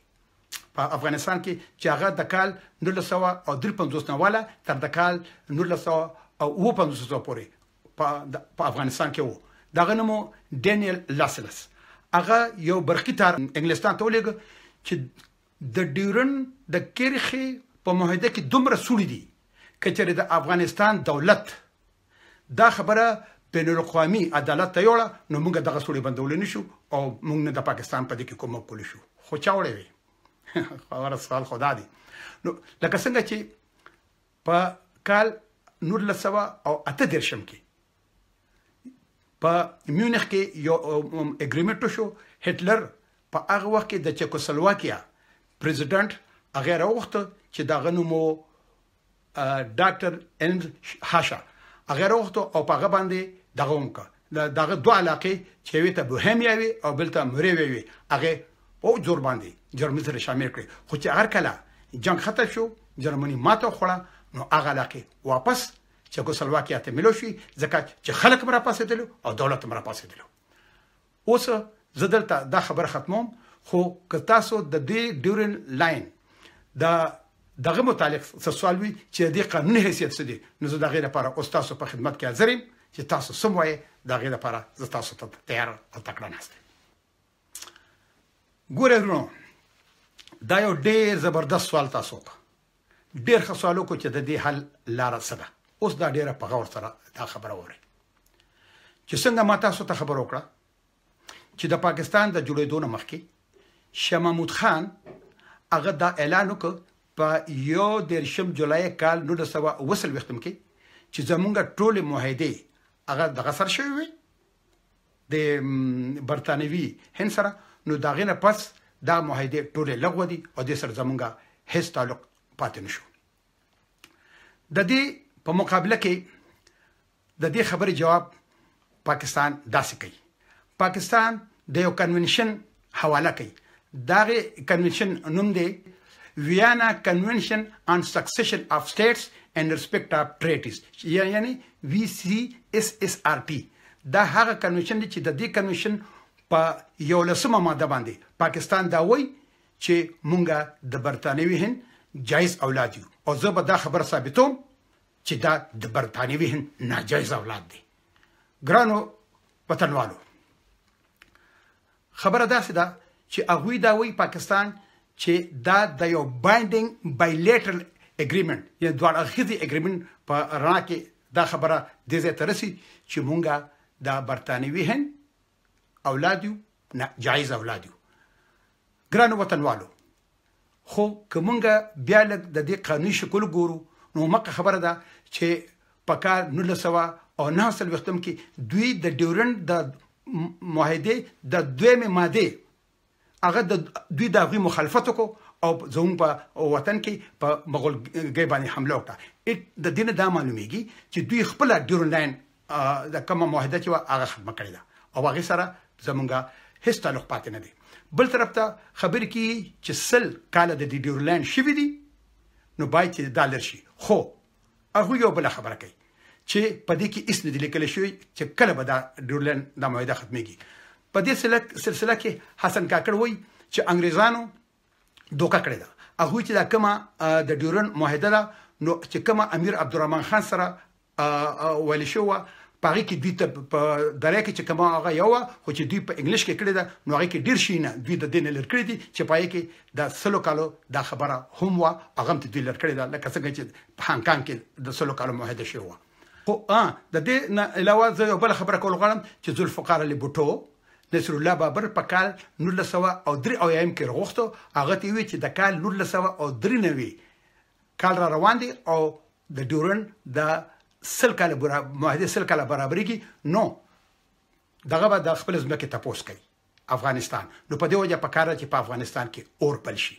په افغانستان کې چې هغه د کال 1953 نه واله تر د کال 1957 پورې په افغانستان کې و، دغه نوم و ډینیل لاسلس. هغه یو برقي تار انګلستان ته ولېږه چې د ډیورن د کرښې په معاهده کې دومره سوړي دي که چېرې د افغانستان دولت دا خبره بین الاقوامي عدالت ته یوړه نو موږ دغه سوړې بندولی نه شو او موږ نه د پاکستان په دې کې کومک کولی شو. خو چا وړی وي؟ خبره سوال خو دا دی. نو لکه څنګه چې په کال 1938 کې په میونخ کې یو agreement وشو، هټلر په هغه وخت کې د چکوسلواکیا president هغه راوغوښته چې د هغه نوم و ډاکټر انز هاشا، هغه راوغوښته او په هغه باندې دغه وکړه. دغه دوه علاقې چې یوې ته بوهیمیا وي او بل ته موریویا وي، هغې په زور باندې جرمني سره شامل کړې. خو چې هر کله جنګ ختم شو، جرمني ماته وخوړه، نو هغه علاقې واپس چکوسلواکیا ته ملو شوې، ځکه چې خلک هم راپاڅېدلو او دولت هم راپاڅېدلو. اوس زه دلته دا خبره ختموم، خو که تاسو د دې ډیورن لاین د دغه متعلق څه سوال وي چې د دې قانوني حیثیت څه دی، نو زه د هغې لپاره اوس تاسو په خدمت کې حاضر یم چې تاسو څه ووایئ، د هغې لپاره زه تاسو ته تیار او تکړه ناست یم. ګورئ وروڼو، دا یو ډېر زبردست سوال تاسو وکړه، ډېر ښه سوال وکړو چې د دې حل لاره څه ده. اوس دا ډېره په غور سره دا خبره واورئ چې څنګه ما تاسو ته خبره وکړه چې د پاکستان د جوړېدو نه مخکې شاه محمود خان هغه دا اعلان وکړ په 31 جولای کال 1947 کې چې زمونږ ټولې معاهدې هغه دغه سر شوې وې د برتانوي هند سره، نو د هغې نه پس دا معاهدې ټولې لغوه دي او دې سره زمونږ هېڅ تعلق پاتې نشو. د دې په مقابله کې د دې خبرې جواب پاکستان داسې کوي. پاکستان د یو کنونشن حواله کوي. دغه کنونشن نوم دی ویانا کنونشن آن سکسیشن اف سټیټس اینڈ ریسپیکټ اف ټریټیز، یعنی وی سی اس اس آر ټی. دا هغه کنونشن دی چې د دې کنونشن په 11مه ماده باندې پاکستان دا وایي چې مونږه د برتانوي هند جایز اولاد یو، او زه به دا خبره ثابتوم چې دا د برتانوي هند ناجایز اولاد دی. ګرانو وطنوالو، خبره داسې ده چې هغوی دا وایي پاکستان چې دا د یو بایندینګ بایلیټرل اګریمنټ یا دوه اړخیزې اګریمنټ په رڼا کې دا خبره دې ځای ته رسي چې مونږه د برتانوي هند اولاد یو، جایز اولاد یو. ګرانو وطنوالو، خو که مونږه بیا لږ د دې قانوني شکل ګورو نو مکه خبره ده چې په کال 1949 کې دوی د ډیورنډ د معاهدې د دویمې مادې هغه د دوی د هغوی مخالفت وکړو او زموږ په وطن کې په مغولګۍ باندې حمله وکړه. د دې نه دا معلومیږي چې دوی خپله ډیورنډ لاین د کومه معاهده چې وه هغه ختمه کړې ده او هغې سره زموږ هېڅ تعلق پاتې نه دی. بل طرف ته خبرې کیږي چې 100 کاله د دې ډیورنډ لاین شوي دي، نو باید چې دا لر شي. خو هغوی یو بله خبره کوي چې په دې کې هېڅ نه دي لیکل شوي چې کله به دا ډیورنډ لاین دا معاهده ختمېږي. په دې سلسله کې حسن کاکړ وایي چې انګریزانو دوکه کړې ده. هغوی چې دا کومه د ډیورنډ معاهده ده نو چې کومه امیر عبدالرحمن خان سره ویل شوې وه په هغې کې دوی ته په درې کې چې کومه هغه یو وه، خو چې دوی په انګلیش کې کړې ده نو هغې کې ډېر شیونه دوی د دې نه لر کړي دي چې په هغې کې د 100 کالو دا خبره هم وه، هغه هم دوی لر کړې ده، لکه څنګه چې په هانګ کانګ کې د 100 کالو معاهده شوې وه. خو د دې نه علاوه زه یو بله خبره کول غواړم چې ذوالفقار علي بوټو نصر الله بابر په کال 1973 کې راغوښتو، هغه ته یې وویل چې د کال 1993 کال را روان دی او د ډیورنډ د 100 کاله معاهدې 100 کاله برابرېږي، نو دغه به د خپلې ځمکې تپوس کوي افغانستان. نو په دې وجه پکار ده چې په افغانستان کې اور بل شي.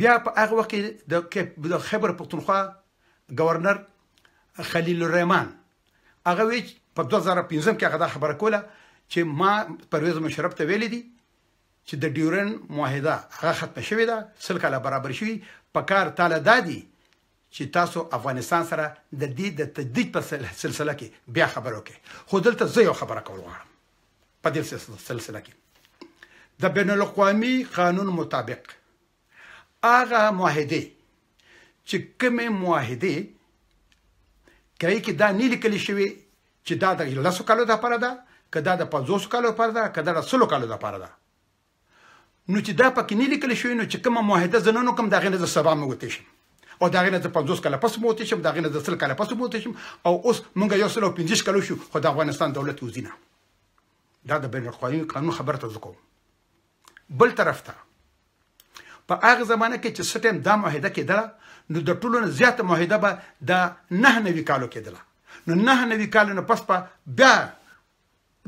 بیا په هغه وخت کې د خیبر پښتونخوا گورنر خلیل الرحمن هغه وی په 2005 کې هغه دا خبره کوله چې ما پرویز مشرف ته ویلي دي چې د ډیورنډ معاهده هغه ختمه شوې ده، 100 کاله برابر شوي، پکار تاله دا دي چې تاسو افغانستان سره د دې د تجدید په سلسله کې بیا خبره وکړئ. خو دلته زه یو خبره کول غواړم په دې سلسله کې. د بین الاقوامي قانون مطابق هغه معاهدې چې کومې معاهدې کوي کې دا نه لیکل شوې چې دا د 10 کالو لپاره ده، که دا د 50 کالو لپاره ده، که دا د 100 کالو لپاره ده، نو چې دا پکې نه لیکل شوې نو چې کومه معاهده زه نن وکړم د هغې نه زه سبا موتی شم، او د هغې نه زه 50 کاله پس موتی شم، د هغې نه زه 100 کاله پس موتی شم، او اوس موږ 150 کالو شو خو د افغانستان دولت وځي نه. دا د بین الاقوامي قانون خبره ته زه کوم. بل طرف ته په هغه زمانه کې چې څه ټایم دا معاهده کېدله نو د ټولو نه زیاته معاهده به د 99 کالو کېدله، نو 99 کالو نه پس به بیا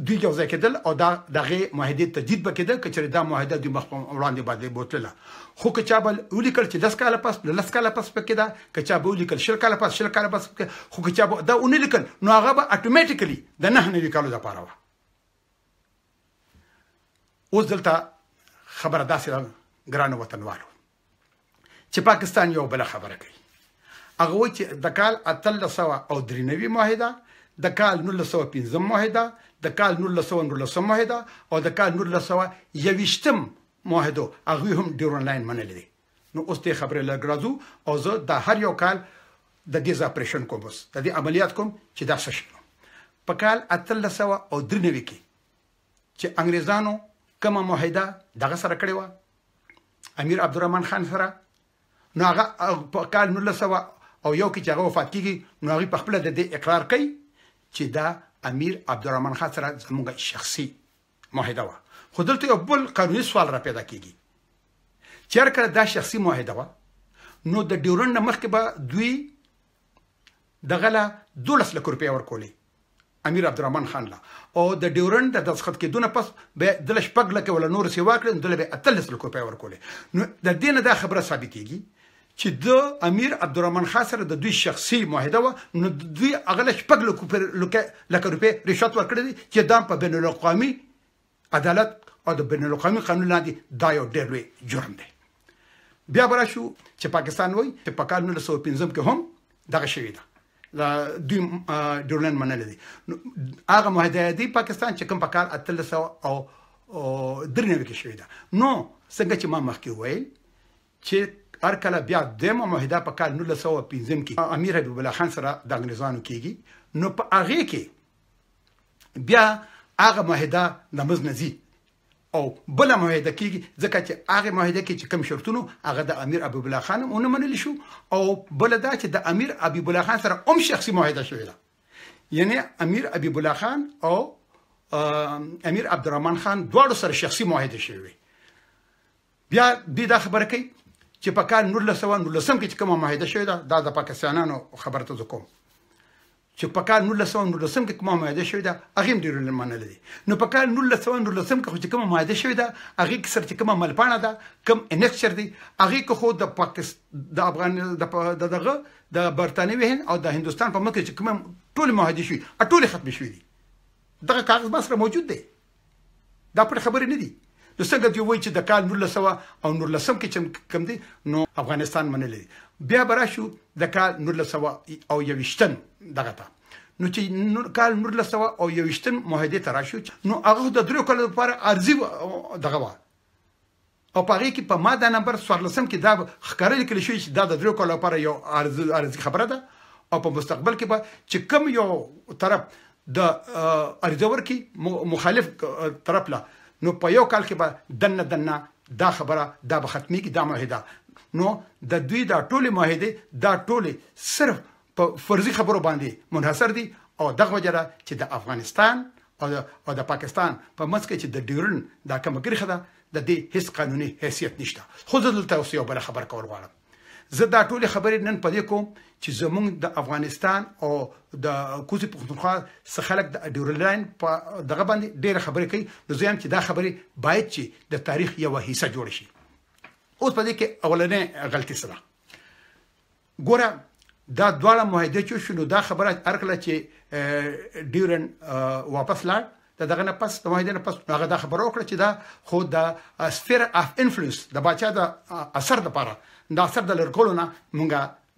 دوی یو ځای کېدل او دا د هغې معاهدې تجدید به کېده که چېرې دا معاهده دوی مخ په وړاندې باندې بوتلله. خو که چا به ولیکل چې 10 کاله پس نو 10 کاله پس به کېده، که چا به ولیکل 20 کاله پس 20 کاله پس به کېده، خو که چا به دا ونه لیکل نو هغه به اتوماتیکلی د 99 کالو دپاره وه. اوس دلته خبره داسې ده ګرانو وطنوالو چې پاکستان یو بله خبره کوي. هغه وایي چې د کال 1893 معاهده، د کال 1905 معاهده، د کال 1919 معاهده او د کال 1921 معاهدو هغوی هم ډیورنډ لاین منلی دی. نو اوس دې خبرې لږ راځو او زه د هر یو کال د دې زه اپریشن کوم، اوس د دې عملیات کوم چې دا څه شي. په کال 1893 کې چې انګریزانو کومه معاهده دغه سره کړې وه امیر عبدالرحمن خان سره، نو هغه په کال 1901 کې چې هغه وفات کېږي نو هغوی په خپله د دې اقرار کوي چې دا امیر عبدالرحمن خان سره زموږ شخصي معاهده وه. خو دلته یو بل قانوني سوال را پیدا کېږي چې هر کله دا شخصي معاهده وه نو د ډیورنډ نه مخکې به دوی دغه له 12 لکه روپۍ ورکولې امیر عبدالرحمن خان له، او د ډیورنډ د دستخط کېدو نه پس به دله 6 لکه ولا نور سیوا کړې نو دله به 18 لکه روپۍ ورکولې. نو د دې نه دا خبره ثابتېږي چې د امیر عبدالرحمن خان سره د دوی شخصي معاهده وه، نو دوی هغه له 6 لکه روپۍ رشوت ورکړی دی، چې دا په بین الاقوامي عدالت او د بین الاقوامي قانون لاندې دا یو ډېر لوی جرم دی. بیا به راشو چې پاکستان وایي چې په کال 1905 کې هم دغه شوې ده، دوی ډیورنډ منلی دی. نو هغه معاهده دی پاکستان چې کوم په کال 1893 کې شوې ده. نو څنګه چې ما مخکې وویل چې هر کله بیا دویمه معاهده په کال 1905 کې امیر حبیب الله خان سره د انګریزانو کېږي، نو په هغې کې بیا هغه معاهده د منځ نه ځي او بله معاهده کېږي، ځکه چې هغې معاهده کې چې کوم شرطونو هغه د امیر حبیب الله خان هم ونه منل شو، او بله دا چې د امیر حبیب الله خان سره هم شخصي معاهده شوې ده، یعنی امیر حبیب الله خان او امیر عبدالرحمن خان دواړو سره شخصي معاهده شوې وي. بیا دوی دا خبره کوي چې په کال 1919 کې چې کومه معاهده شوې ده، دا د پاکستانیانو خبره ته زه کوم، چې په کال 1919 کې کومه معاهده شوې ده هغې هم ډېر منلې دي. نو په کال 1919 کې خو چې کومه معاهده شوې ده هغې کې سره چې کومه ملپاڼه ده، کوم انکچر دی، هغې کې خو د پاکستان د افغان د دغه د برتانوي هند او د هندوستان په ملک کې چې کومه ټولې معاهدې شوې ټولې ختمې شوې دي. دغه کاغذ ما سره موجود دی، دا پټې خبرې نه دي. نو څنګه دوی وایي چې د کال 1919 کې چې کوم دی نو افغانستان منلی دی. بیا به راشو د کال 1921 دغه ته، نو چې کال 1921 معاهدې ته راشو، نو هغه د 3 کالو لپاره عارضي دغه وه، او په هغې کې په ماده نمبر 14 کې دا ښکاره لیکل شوي چې دا د 3 کالو لپاره یو عارضي خبره ده، او په مستقبل کې به چې کوم یو طرف د عریضه ورکړي مخالف طرف له، نو په یو کال کې به دننه دننه دا خبره دا به ختمېږي دا معاهده. نو د دوی دا ټولې معاهدې دا ټولې صرف په فرضي خبرو باندې منحصر دي، او دغه وجه ده چې د افغانستان او د پاکستان په منځ کې چې د ډیورنډ دا کومه کرښه ده د دې هیڅ قانوني حیثیت نشته. خو زه دلته اوس یو بله خبره کول غواړم. زه دا ټولې خبرې نن په دې کوم چې زمونږ د افغانستان او د کوزې پښتونخوا څخه خلک د ډیورنډ لاین په دغه باندې ډېره خبرې کوي، نو زه یم چې دا خبرې باید چې د تاریخ یوه حصه جوړه شي. اوس په دې کې اولنۍ غلطي څه ده؟ ګوره دا دواړه معاهدې چې وشو، نو دا خبره هر کله چې ډیورنډ واپس لاړ د دغه نه پس د معاهدې نه پس، نو هغه دا خبره وکړه چې دا خو د sphere of influence د باچا د اثر دپاره د اثر د لرې کولو نه مونږ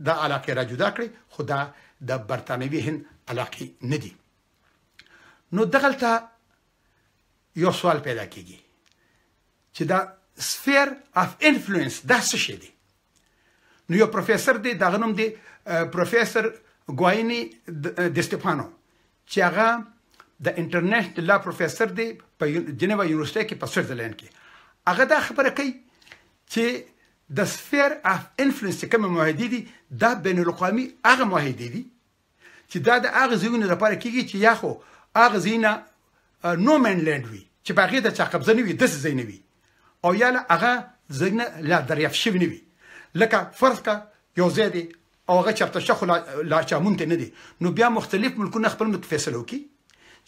دا علاقې را جدا کړې، خو دا د برتانوي هند علاقې نه دي. نو دغلته یو سوال پیدا کیږي چې دا sphere of influence دا څه شی دی؟ نو یو پروفیسور دی، د هغه نوم دی پروفیسور ګوایني دستفانو، چې هغه د international law پروفیسور دی په جنیوا یونیورسټۍ کې په سویټزرلینډ کې. هغه دا خبره کوي چې د sphere of influence چې کومې معاهدې دي دا بین الاقوامي هغه معاهدې دي چې دا د هغه ځایونو لپاره کېږي چې یا خو هغه ځایونه no man land وي چې په هغې د چا قبضه نه وي، داسې ځای نه وي، او یا له هغه ځایونه لا دریافت شوي نه وي. لکه فرض که یو ځای دی او هغه چېرته شته خو لا چا موندی نه دی، نو بیا مختلف ملکونه خپل ملک فیصله وکړي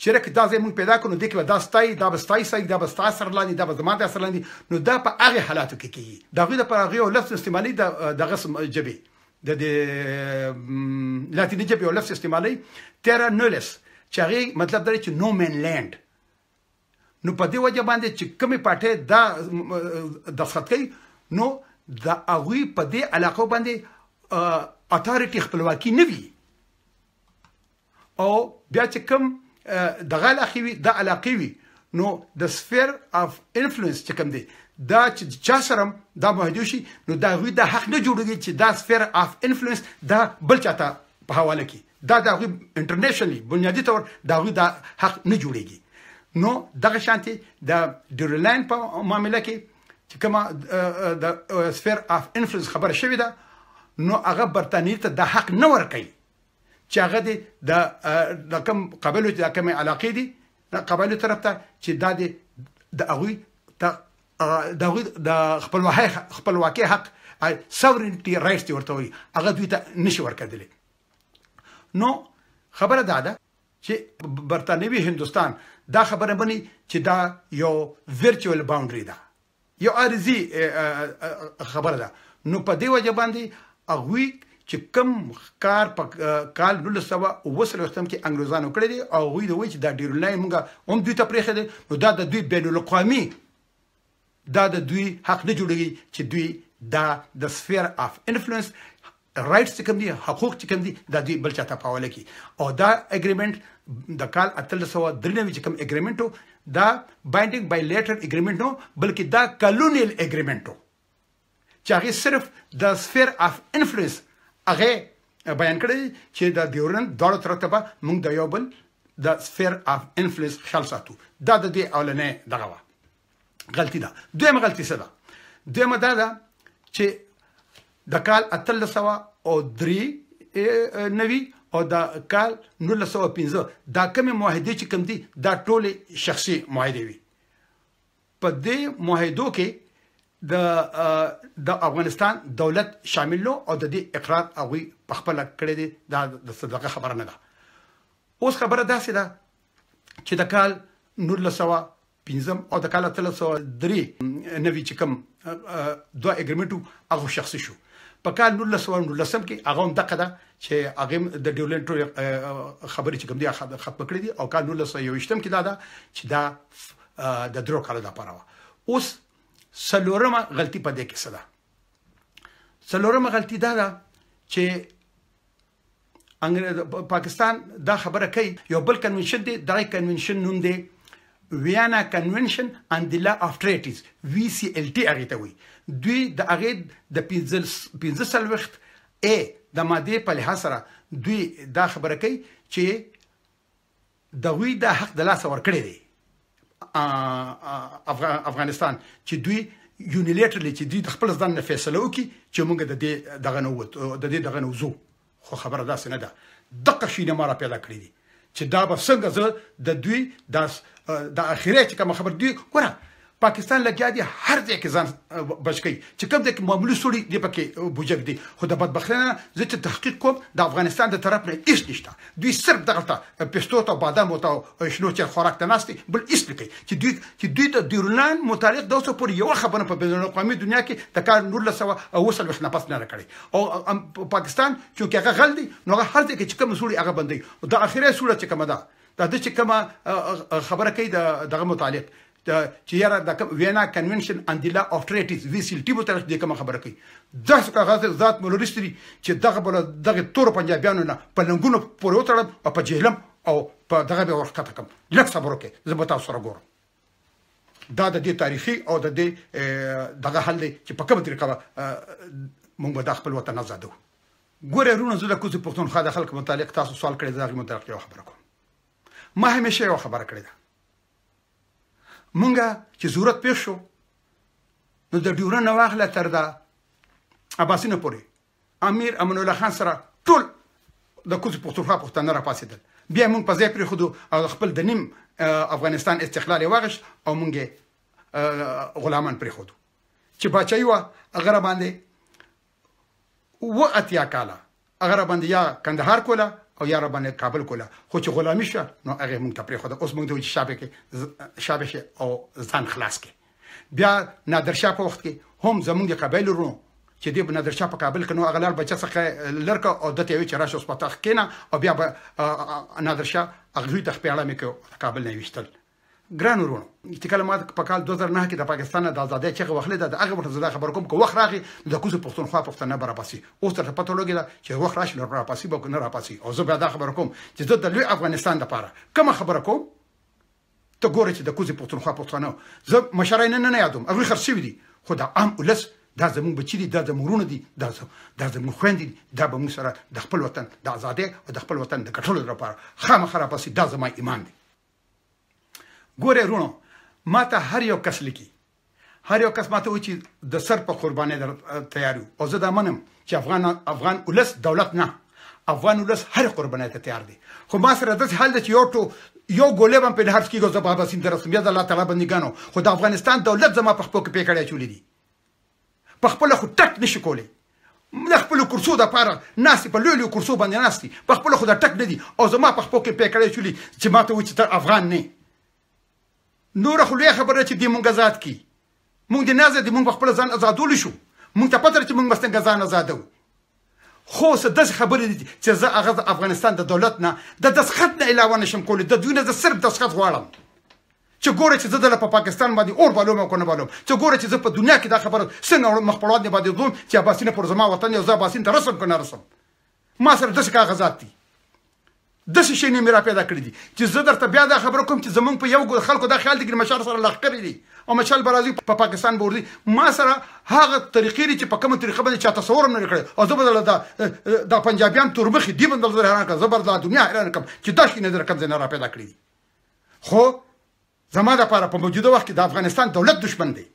چې رکه دا ځای مونږ پیدا کړو، نو دې کې به دا ستا وي، دا به ستا حصه وي، دا به ستا اثر لاندې، دا به زما د اثر لاندې، نو دا په هغې حالاتو کې کېږي. د هغوی دپاره هغوی یو لفظ استعمالوي، دغه ژبې د دې لاتیني ژبې یو لفظ استعمالوي terra nullius، چې هغې مطلب دا دی چې no man land. نو په دې وجه باندې چې کومې پارټۍ دا دستخط کوي، نو د هغوی په دې علاقو باندې authority خپلواکي نه وي، او بیا چې کوم دغه علاقې وي دا علاقې وي، نو د sphere of influence چې کوم دی دا چې چا سره دا معاهدې وشي، نو د هغوی دا حق نه جوړېږي چې دا sphere of influence دا بل چا ته په حواله کړي، دا د هغوی internationally بنیادي طور د هغوی دا حق نه جوړېږي. نو دغه شانتې د ډیورنډ لاین په معامله کې چې کومه د sphere of influence خبره شوې ده، نو هغه برتانیې ته دا حق نه ورکوي چې هغه دې د کوم قبایلو چې دا کومې علاقې دي د قبایلو طرف ته چې دا دې د هغوی ته د هغوی د خپلواکۍ حق sovereignty rights دې ورته وایي، هغه دوی ته نشي ورکېدلی. نو خبره دا ده چې برتانوي هندوستان دا خبره مني چې دا یو virtual boundary ده، یو عارضي خبره ده. نو په دې وجه باندې هغوی چې کوم کار په کال 1947 کې انګریزانو کړی دی او هغوی د وایي چې دا ډیورنډ لاین موږ هم دوی ته پرېښی دی، نو دا د دوی بین الاقوامي، دا د دوی حق نه جوړېږي چې دوی دا د سفیر اف انفلوئنس رائټس چې کوم دي، حقوق چې کوم دي، دا دوی بل چاته په حواله کړي. او دا اګریمنټ د کال 1893 چې کوم اګریمنټ و، دا بایندینګ بای لیټر اګریمنټ نو، بلکې دا کلونیل اګریمنټ و چې هغې صرف د سفیر اف انفلوئنس هغې بیان کړی دی چې د ډیورنډ دواړو طرف ته به موږ د یو بل د سفیر اف انفلوئنس خیال ساتو. دا د دې اولنۍ دغه وه غلطي ده. دویمه غلطي څه ده؟ دویمه دا ده چې د کال 1893 او د کال 1905 دا کومې معاهدې چې کوم دي، دا ټولې شخصي معاهدې وي. په دې معاهدو کې د افغانستان دولت شامل نو او د دې اقرار هغوی په خپله کړی دی، دا د صدقه خبره نه ده. اوس خبره داسې ده چې د کال 1905 او د کال 1893 چې کوم دوه اګریمنټ وو، هغه شخصي شو. په کال 1919 کې هغه هم دقه ده چې هغه د ډیورنډ ټولې خبرې چې کوم دي هغه ختمه کړې دي، او کال 1921 کې دا ده چې دا د درو کالو لپاره وه. اوس څلورمه غلطي په دې کې څه ده؟ څلورمه غلطي دا ده چې پاکستان دا خبره کوي، یو بل کنونشن دی، دغه کنونشن نوم دی ویانا کنونشن آن دی لا اف ټریټیز، وی سی ال ټي هغې ته وایي. دوی د هغې د 45 ای د مادې په لحاظ سره دوی دا خبره کوي چې د هغوی دا حق د لاسه ورکړی دی افغانستان، چې دوی یونیلیټرلی چې دوی د خپل ځان نه فیصله وکړي چې موږ د دې دغه نه ووتو، د دې دغه نه وځو. خو خبره داسې نه ده، دقه شي نه ما را پیدا کړی دي چې دا به څنګه زه د دوی د اخرې چې کومه خبره دوی ګوره پاکستان لګیا دی هر ځای کې ځان بچ کوي چې کوم ځای کې معمولي سړي دی پکې بوجک دي، خو د بدبختۍ نه زه چې تحقیق کوم د افغانستان د طرف نه هیڅ نشته. دوی صرف دغلته پستو ته، بادامو ته او شنو چای خوراک ته ناست دي، بل هیڅ نه کوي. چې دوی د ډیورنډ متعلق د اوسه پورې یوه خبره په بین الاقوامي دنیا کې د کال 1947 نه پس نه ده کړې. او پاکستان چونکې هغه غل دی، نو هغه هر ځای کې چې کوم سوړي هغه بندوي. او د اخري سوړه چې کومه ده، دا د چې کومه خبره کوي د دغه متعلق چې یاره د کوم وینا کنونشن ان دی لا اف ټریټیز وی سی ال ټي متعلق دې کومه خبره کوي، داسې کاغذ ذات مولوري دي چې دغه بل دغه تور پنجابیانو نه په لنګونو پورې وتړم او په جهلم او په دغه به ورښکته کړم. لږ صبر وکړئ، زه به تاسو سره ګورم. دا د دې تاریخي او د دې دغه حل دی چې په کومه طریقه به موږ به دا خپل وطن ازادوو. ګورئ وروڼه، زه د کوزې پښتونخوا د خلکو متعلق تاسو سوال کړی، زه د هغې متعلق یوه خبره کوم. ما همیشه یوه خبره کړې ده، مونږ چې ضرورت پېښ شو نو د ډیورنډ نه واخله تر د اباسینه پورې امیر امان الله خان سره ټول د کوزې پښتونخوا پښتانه راپاڅېدل. بیا مونږ په ځای پرېښودو او خپل د نیم افغانستان استقلال یې واغېست او مونږ یې غلامان پرېښودو. چې باچایي وه هغه را باندې 87 کاله هغه را باندې یا کندهار کوله او یا را باندې کابل کوله، خو چې غلامي شوه نو هغې مونږ ته پرېښوده. اوس مونږ ته وایي چې شابه شي او ځان خلاص کړي. بیا نادرشاه په وخت کې هم زمونږ د قبایلو وروڼو چې دی نادرشاه په کابل کې نو هغه لاړ بچه څخه لر کړه او ده ته یې وویل چې راشه اوس په تخت کښېنه، او بیا به نادرشاه هغوی ته خپې اړه مې کړې او د کابل نه یې ویشتل. ګران وروڼو، چې کله ما په کال 2009 کې د پاکستان نه د ازادۍ چغه وهلې ده، د هغې وخت زه دا خبره کوم که وخت راغی نو د کوزې پښتونخوا پښتانه به راپاڅي. اوس درته پته ولګېده چې وخت راشي نو راپاڅي به که نه راپاڅي. او زه بیا دا خبره کوم چې زه د لوی افغانستان دپاره کومه خبره کوم، ته ګوره چې د کوزې پښتونخوا پښتانه زه مشرۍ نه یادوم، هغوی خرڅ شوي دي، خو د عام ولس دا زموږ بچي دي، دا زموږ وروڼه دي، دا زموږ خویندې دي، دا به موږ سره د خپل وطن د ازادۍ او د خپل وطن د ګټلو لپاره خامخا راپاڅي. دا زما ایمان دی. ګورئ وروڼو، ما ته هر یو کس لیکي، هر یو کس ما ته وایي چې د سر په قربانۍ در تیار یو، او زه دا منم چې افغان ولس دولت نه، افغان ولس هر قربانۍ ته تیار دی. خو ما سره داسې حال دی چې یو ګولۍ به هم پرې نه خرڅ کېږي او زه به اباسین ته رسم، یا د الله تعالی بندګانو. خو د افغانستان دولت زما په خپو کې پیکړې اچولې دي، په خپله خو ټک نشي کولی، د خپلو کرسو دپاره ناست دي، په لویو لویو کرسو باندې ناست دي، په خپله خو د ټک نه دي، او زما په خپو کې پیکړې اچولي چې ما ته وایي چې ته افغان نه یې. نوره خو لویه خبره چې دې مونږ ازاد کړي، مونږ دې نه ازادي، مونږ په خپله ځان ازادولی شو. مونږ ته پته ده چې مونږ به څنګه ځان ازادوو. خو څه داسې خبرې دي چې زه هغه د افغانستان د دولت نه د دستخط نه علاوه نشم کولی. د دوی نه زه صرف دستخط غواړم چې ګوره چې زه دله په پاکستان باندې اور بالوم او که نه بالوم، چې ګوره چې زه په دنیا کې دا خبره څنګه مخ په وړاندې باندې ځم چې اباسین پر زما وطن یو، زه اباسین ته رسم که نه رسم. ما سره داسې کاغذات دي، داسې شی نه مې را پیدا کړي دي چې زه درته بیا دا خبره کوم چې زمونږ په یو خلکو دا خیال دي چې مشال سره لښکرې دي او مشال به راځي په پاکستان به ورځي. ما سره هغه طریقې دي چې په کومه طریقه باندې چا تصور هم نه کړی، او زه به درله دا پنجابیان تورمخي دي به درله حیران کړم، زه به دا دنیا حیران کړم چې دا شی نه در کوم ځای نه را پیدا کړي دي. خو زما دپاره په موجوده وخت کې د افغانستان دولت دښمن دی،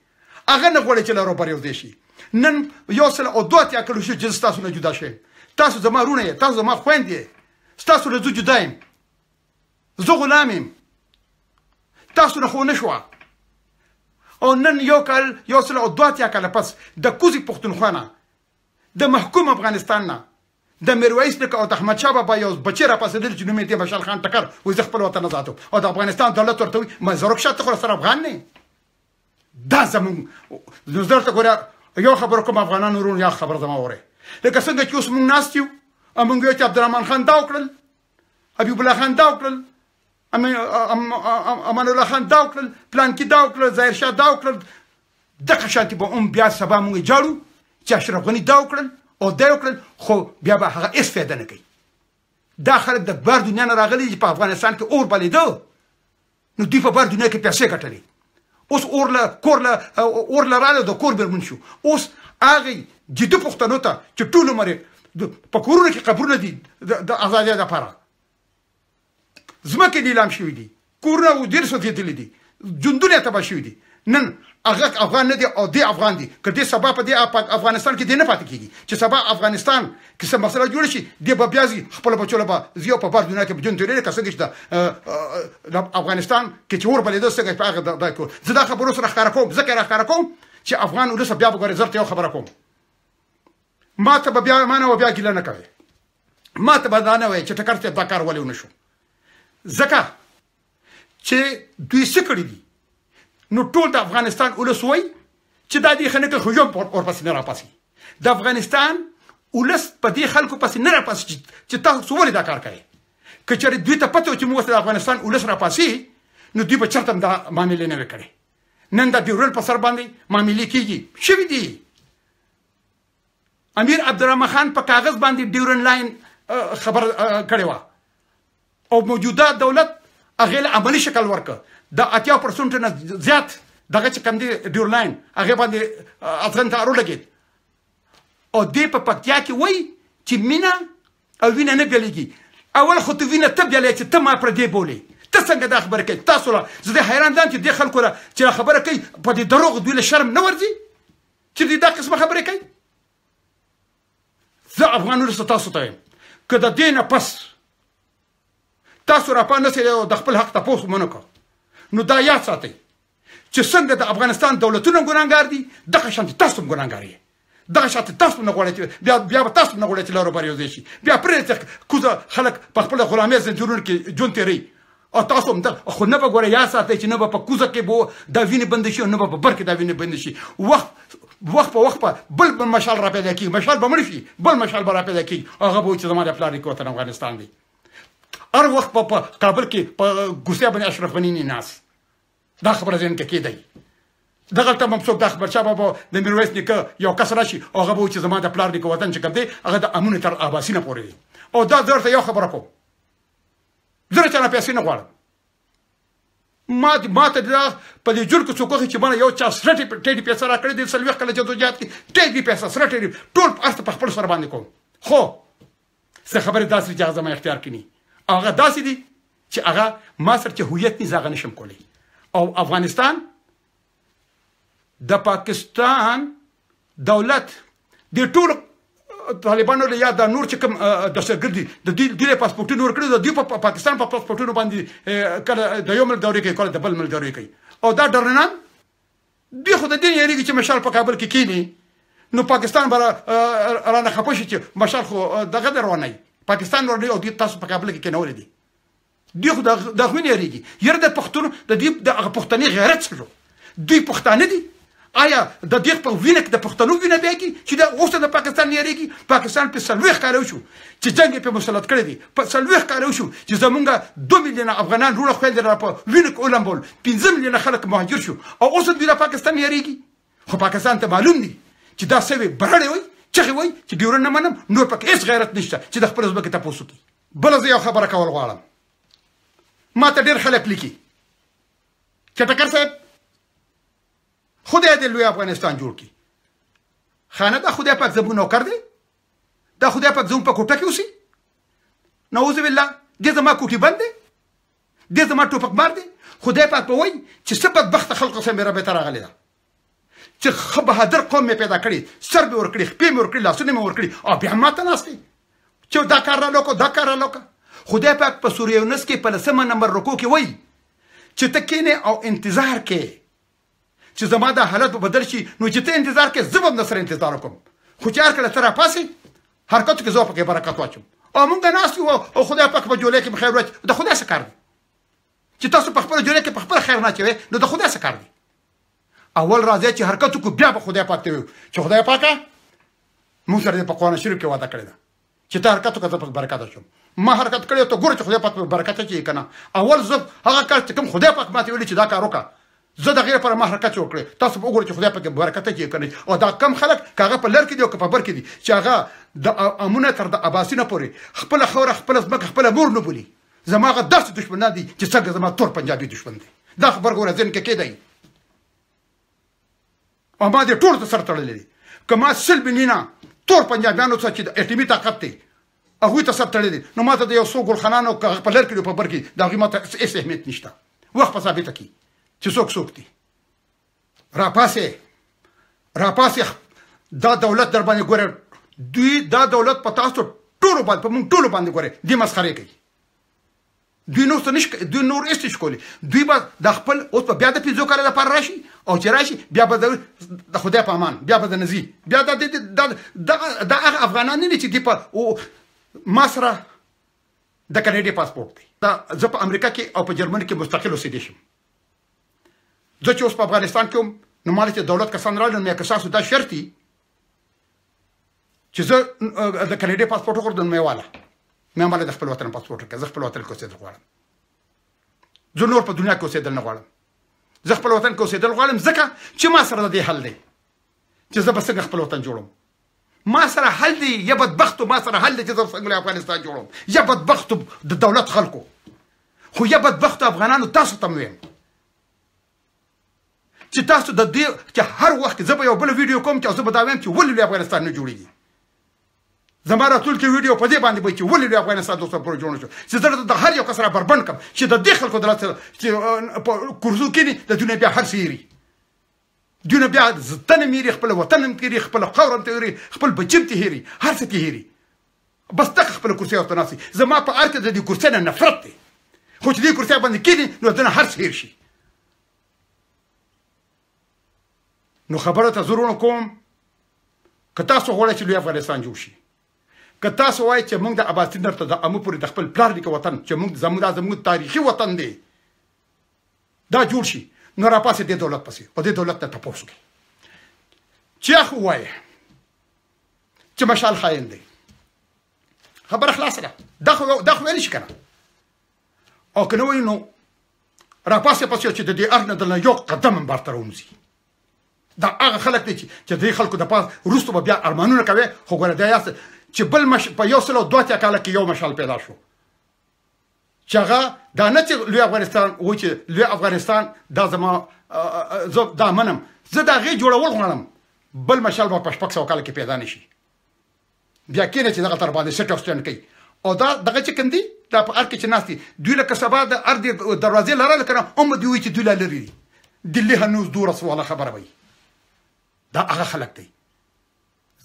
هغه نه غواړي چې له روبر یو ځای شي. نن 182 کلو شو چې زه ستاسو نه جدا شوم، تاسو زما وروڼه یې، تاسو زما خویندې یې، ستاسو له زه جدا یم، زه غلام یم، تاسو نه خو نه شوه. او نن یو کال 182 کاله پس د کوزې پښتونخوا نه، د محکوم افغانستان نه، د میرویس نیکه او د احمدشاه بابا یو بچی راپاڅېدل چې نوم یې دی مشال خان ټکر، وایي زه خپل وطن ازادوم، او د افغانستان دولت ورته وایي ما زرک شه، ته خو سره افغان نه یې. دا زموږ نو زه درته ګوره یو خبره کوم افغانانو وروڼو، یا خبره زما واورئ. لکه څنګه چې اوس موږ ناست یو او موږ یو چې عبدالرحمن خان دا وکړل، حبیب الله خان دا وکړل، امان الله خان دا وکړل، پلانکي دا وکړل، ظاهر شاه دا وکړل، دغه شانتې به هم بیا سبا موږ جاړو چې اشرف غني دا وکړل او دا وکړل، خو بیا به هغه هېڅ فایده نه کوي. دا خلک د بار دنیا نه راغلي چې په افغانستان کې اور بلېده، نو دوی په بار دنیا کې پیسې ګټلې. اوس اور له کور له اور له راغله، د کور مېرمن شو. اوس هغې جدي پښتنو ته چې ټول عمر یې په کورونو کې قبرونه دي د ازادۍ دپاره، ځمکې لیلام شوي دي، کورونه و ډېر سوځېدلي دي، ژوندونه یې تباه شوي دي. نن هغه افغان نه دی او دی افغان دی. که دې سبا په دې افغانستان کې دی نه پاتې کېږي، چې سبا افغانستان کې څه مسله جوړه شي، دی به بیا ځي خپلو بچو له به ځي او په بار دنیا کې به ژوند تېروي. لکه څنګه چې د افغانستان کې چې اور بلېده، څنګه چې په هغه دا کور. زه دا خبرو سره ښکاره کوم، ځکه یې راښکاره کوم چې افغان ولس بیا به ګورې. زه درته یو خبره کوم، ما ته به بیا ما نه به بیا ګیله نه کوې، ما ته به دا نه وایې چې ټکر صاحب دا کار ولې ونه شو، ځکه چې دوی څه کړي دي. نو ټول د افغانستان ولس وایي چې دا دې ښه نه کوي، خو یو ورپسې نه راپاڅي. د افغانستان ولس په دې خلکو پسې نه راپاڅي چې تاسو ولې دا کار کوئ. که چېرې دوی ته پته وه چې موږ د افغانستان ولس راپاڅي، نو دوی به چېرته هم دا معاملې نه وې کړې. نن د ډیورنډ په سر باندې معاملې کېږي، شوي دي. امیر عبدالرحمن خان په کاغذ باندې ډیورنډ لاین خبر کړې وه، او موجوده دولت هغې له عملي شکل ورکړ. د 80% نه زیات دغه چې کوم دی ډیور لاین هغې باندې ازغن تار ولګېد. او دې په پکتیا کې وایي چې مینه او وینه نه بېلېږي. اول خو ته وینه ته بېلې چې ته ما پردې بولې، ته څنګه دا خبره کوې؟ تاسو له زه دې حیران دم چې دې خلکو له چې دا خبره کوي په دې دروغ دوی له شرم نه ورځي چې دوی دا قسمه خبرې کوي. زه افغان ولس تاسو ته وایم که د دې نه پس تاسو راپا نه سئ او د خپل حق تپوس مو نه کړ، نو دا یاد ساتئ چې څنګه د افغانستان دولتونه ګناهګار دي، دغه شان تاسو هم ګناهګار یې. دغه شان تاسو هم نه غواړئ چې بیا به تاسو هم نه غواړئ چې لارو بار یو ځای شي. بیا پرېږدئ چې کوزه خلک په خپله غلامۍ زنځیرونو کې ژوند تېروي، او تاسو هم خو نه به ګوره یاد ساتئ چې نه به په کوزه کې به دا وینې بندې شي او نه به په بر کې دا وینې بندې شي. وخت په وخت به بل مشال را پیدا کېږي، مشال به مړ شي، بل مشال به را پیدا کېږي، هغه به وایي چې زما د پلار نیکه وطن افغانستان دی. هر وخت په کابل کې په ګوسیا باندې اشرف غني نه ناست، دا خبره ذهن کې کېدی. دغلته به هم څوک دا خبر چا به د میرویس نیکه یو کس راشي او هغه به وایي چې زما د پلار نیکه وطن چې کوم دی هغه د امونې تر اباسینه پورې دی. او دا زه درته یو خبره کوم، زه له چا نه پیسې نه غواړم. ما ته دا په دې ژوند کې څوک وښيي چې ما یو چا سره ټیټې پیسې راکړې دي، 40 کاله جدوجهد کې ټیټې پیسې سره ټیټې ټول هر څه په خپل سر باندې کوم. خو څه خبرې داسې دي چې هغه زما اختیار کې نه، هغه داسې دي چې هغه ما سره چې هویت نه زه هغه نشم کولی. او افغانستان د پاکستان دولت د ټولو طالبانو له یا دا نور چې کوم دهشتګرد دي د دوی دوی له پاسپورټونو ورکړي، د دوی په پاکستان په پاسپورټونو باندې کله د یو ملک دورې کوي، کله د بل ملک دورې کوي. او دا ډرنان دوی خو د دې نه یېرېږي چې مشال په کابل کې کښېني، نو پاکستان به رانه خفه شي چې مشال خو دغه دی روانوي، پاکستان ورنوي، او دوی تاسو په کابل کې کښېنولي دي. دوی خو د هغوی نه یېرېږي. یاره د پښتونو د دوی د هغه پښتني غیرت څه شو؟ دوی پښتانه دي، آیا د دې په وینه کې د پښتنو وینه بهیږي چې دا اوس د پاکستان نه یریږي؟ پاکستان په 40 کاله وشو چې جنګ یې په مسلط کړی دی، په 40 کاله وشو چې زمونږ 2 میلیونه افغانان وروڼه خویندې را په وینه کې ولمبول، 5 میلیونه خلک مهاجر شو او اوس هم دوی د پاکستان نه یریږي. خو پاکستان ته معلوم دی چې دا سوي برړې وایي، چغې وایي چې ډیورنډ نه منم، نور پکې هېڅ غیرت نشته چې د خپل ځمکې تپوس وکړي. بله زه یو خبره کول غواړم، ما ته ډېر خلک لیکي چې ټکر صاحب خدای دې لوی افغانستان جوړ کړي. خانه دا خدای پاک زموږ نوکر دی، دا خدای پاک زموږ په کوټه کې اوسي، نعوذ بالله، دې زما کوټې بند دی، دې زما ټوپک مار دی. خدای پاک به وایي چې څه بدبخته خلکو سره مې رابطه راغلې ده، چې ښه بهادر قوم مې پیدا کړی، سر مې ورکړي، خپې مې ورکړي، لاسونه مې ورکړي او بیا ماته ناست دی چې دا کار را لوکه، دا کار را لوکه. خدای پاک په سورې یونس کې په 10 نمبر رکو کې وایي چې ته کښېنې او انتظار کې چې زما دا حالت به بدل شي، نو چې ته انتظار کې زه به هم در سره انتظار وکړم، خو چې هر کله ته راپاڅې حرکتو کې زه پکې برکت واچوم. او مونږ ناست یو او خدای پاک په جولۍ کې خیر واچوي. د خدای څه کار دی چې تاسو په خپله جولۍ کې په خپل خیر نه اچوئ؟ نو د خدای څه کار دی؟ اول راځئ چې حرکت وکړو، بیا به خدای پاک ته وایو چې خدای پاکه مونږ سره دې په قرآن شریف کې وعده کړې ده چې ته حرکت وکړه، زه پکې برکت اچوم. ما حرکت کړی ته ګوره چې خدای پاک په برکت اچوي که نه. اول زه هغه کار چې کوم خدای پاک ماته ویلي چې دا کار وکړه، زه د هغې لپاره ما حرکت جوړ کړی، تاسو به وګورئ چې خدای پکې برکت اچوي که نه. او دا کم خلک که هغه په لر کې دي او که په بر کې دي چې هغه د امونه تر د اباسینه پورې خپله خاوره، خپله ځمکه، خپله مور نه بولي، زما هغه داسې دښمنان دي چې څنګه زما تور پنجابي دښمن دی. دا خبر ګوره ذهن کې کېدی او ما دې ټولو ته سر تړلی دی. که ما 100 میلیونه تور پنجابیانو څخه چې د اټومي طاقت دی هغوی ته سر تړلی دی، نو ما ته د یو څو ګلخانانو که هغه په لر کې دي او په بر کې د هغوی ما ته هېڅ اهمیت نشته. وخت به ثابته کړي چې څوک څوک دي. راپاسې راپاسې، دا دولت در باندې ګوره، دوی دا دولت په تاسو ټولو باندې، په موږ ټولو باندې ګوره دې مسخرې کوي. دوی نور څه نشي، دوی نور هېڅ نشي کولی. دوی به د خپل اوس به بیا د 5 کاله لپاره راشي او چې راشي بیا به د خدای په امان، بیا به د نزي، بیا دا هغه افغانان نه دي چې دوی په ما سره د کاناډې پاسپورټ دی. دا زه په امریکا کې او په جرمني کې مستقل اوسېدی شم. زه چې اوس په افغانستان کې وم نو ما له چې دولت کسان راغلل، نو مې که ستاسو دا شرط وي چې زه د کاناډې پاسپورټ وګورم، نو مې واله، مې ماله د خپل وطن پاسپورټ راکړه، زه خپل وطن کې اوسېدل غواړم، زه نور په دنیا کې اوسېدل نه غواړم، زه خپل وطن کې اوسېدل غواړم، ځکه چې ما سره د دې حل دی چې زه به څنګه خپل وطن جوړوم. ما سره حل دی یا بدبختو، ما سره حل دی چې زه به څنګه افغانستان جوړوم، یا بدبختو د دولت خلکو، خو یا بدبختو افغانانو تاسو ته مې ویم چې تاسو د دې چې هر وخت زه به یو بله ویډیو کوم چې زه به دا وایم چې ولې لوی افغانستان نه جوړېږي. زما راتلونکې ویډیو په دې باندې به چې ولې لوی افغانستان دوست پورې جوړ نه شو، چې زه د هر یو کس را بربنډ کړم چې د دې خلکو د لاسه چې په کرزو کښېني د دوی نه بیا هر څه هېري، دوی نه بیا ځتن هم هېري، خپل وطن هم تېري، خپله خاوره هم تېري، خپل بچي هم ترې هېري، هر څه ترې هېري، بس دغه خپله کرسۍ ورته ناست وي. زما په هر کې د دې کرسۍ نه نفرت دی، خو چې دې کرسۍ باندې کښېني نو د نه هر څه هېر شي. نو خبره ته زه کوم، که تاسو غواړئ چې لوی افغانستان جوړ شي، که تاسو وایئ چې موږ د اباسین درته د امو پورې د خپل پلار نیکه وطن چې موږ زموږ دا زموږ تاریخي وطن دی دا جوړ شي، نو راپاسې دې دولت پسې او دې دولت ته تپوس وکړئ چې اخ ووایې چې مشال خاین دی، خبره خلاصه ده. دا خو ویلی شي که نه، او که نه وایي نو راپاسې پسې چې د دې ارګ نه دلته یو قدم هم بار ته راونځي. دا هغه خلک دي چې د دې خلکو د پاس وروسته به بیا ارمانونه کوي. خو ګوره دا یاست چې بل په 182 کاله کې یو مشال پیدا شو چې هغه دا نه چې لوی افغانستان و، چې لوی افغانستان دا زما زه دا منم، زه د هغې جوړول غواړم، بل مشال به په 600 کاله کې پیدا نه شي. بیا کښېنه چې دغه تر باندې سټ او سټنډ کوي. او دا دغه چې کوم دي دا په ارګ کې چې ناست دي دوی لکه سبا د ارګ دروازې لرله که نه هم به دوی وایي چې دوی لا لرې دي، دلي هنوز دور سواله خبره وایي. دا هغه خلک دی.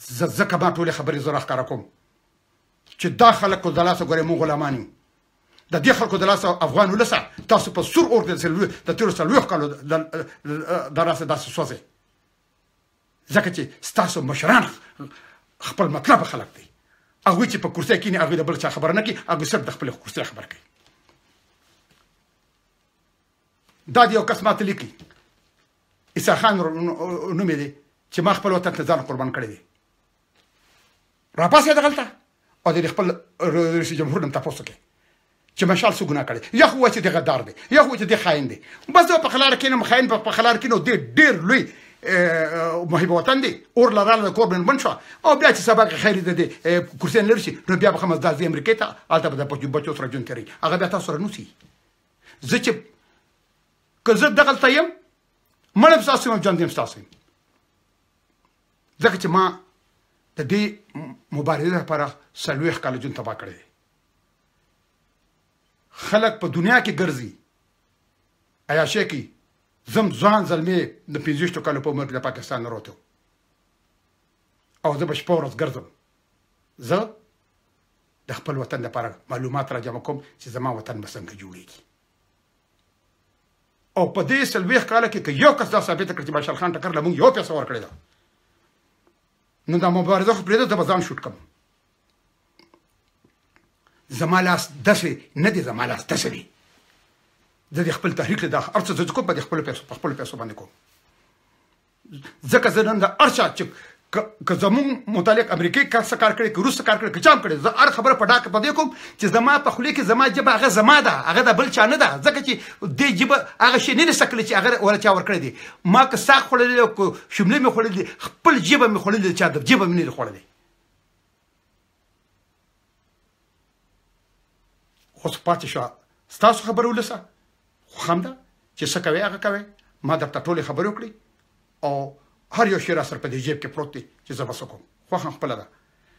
زه ځکه ما ټولې خبرې زه راښکاره کوم چې دا خلکو د لاسه ګورې موږ غلامان یو، د دې خلکو د لاسه افغان ولسه تاسو په سور اور کې د تېرو 40 کالو د لاسه داسې سوځئ، ځکه چې ستاسو مشران خپل مطلب خلک دی. هغوی چې په کرسۍ کښېني هغوی د بل چا خبره نه کوي، هغوی صرف د خپلې کرسۍ خبره کوي. دا د یو کس ماته لیکي عیسی خان نوم دی چې ما خپل وطن ته ځان قربان کړی دی. راپاسې دغلته او د خپل رئیس جمهور نم تاسو کې چې مشال څه ګناه کړې، یا خو چې د غدار دی، یا خو چې د خاین دی. بس په خلار کې نه خاین په خلار کې نو د ډیر لوی محب وطن دی، اور لراله د کور بن شو. او بیا چې سبا کې خیر دې کرسي لري شي، نو بیا به خمس داسې امریکا ته الته به د بچو سره جون کوي، هغه بیا تاسو سره نوسی. زه چې که زه دغلته یم مړم ستاسو یم، ژوند یم ستاسو یم، ځکه چې ما د دې مبارزې لپاره 40 کاله ژوند تباه کړی دی. خلک په دنیا کې ګرځي عیاشۍ کوي، زم ځوان زلمی د 25 کالو په عمر کې د پاکستان نه راوتی او زه به شپه ورځ ګرځم. زه د خپل وطن لپاره معلومات را جمع کوم چې زما وطن به څنګه جوړېږي. او په دې 40 کاله کې که یو کس دا ثابته کړي چې ماشال خان ټکر له موږ یو پیسه ورکړې ده، نو دا مبارزه خو پرېږده، زه به ځان شوټ کړم. زما لاس داسې نه دی، زما لاس داسې دی. زه د خپل تحریک له دا هر څه زه کوم په خپلو پیسو، په خپلو پیسو باندې کوم، ځکه زه نن د هر چا چې که زمونږ متعلق امریکې کار څه کار کړی، که روس څه کار کړی، که چا هم کړی، زه هر خبره په ډاکه په دې کوم چې زما په خولې کې زما ژبه هغه زما ده، هغه د بل چا نه ده. ځکه چې دې ژبه هغه شی نه سکلی چې هغه ولا چا ورکړی دی. ما که ساق خوړلی او که شملې مې خوړلې دي، خپل ژبه مې خوړلې ده، چا د ژبه مې نه دی خوړلې. اوس پاتې شوه ستاسو خبره ولسه، خو خم ده چې څه کوې هغه کوې. ما درته ټولې خبرې وکړې او هر یو شی را سره په دې جیب کې پروت دی چې زه به څه کوم. خوښه خپله ده.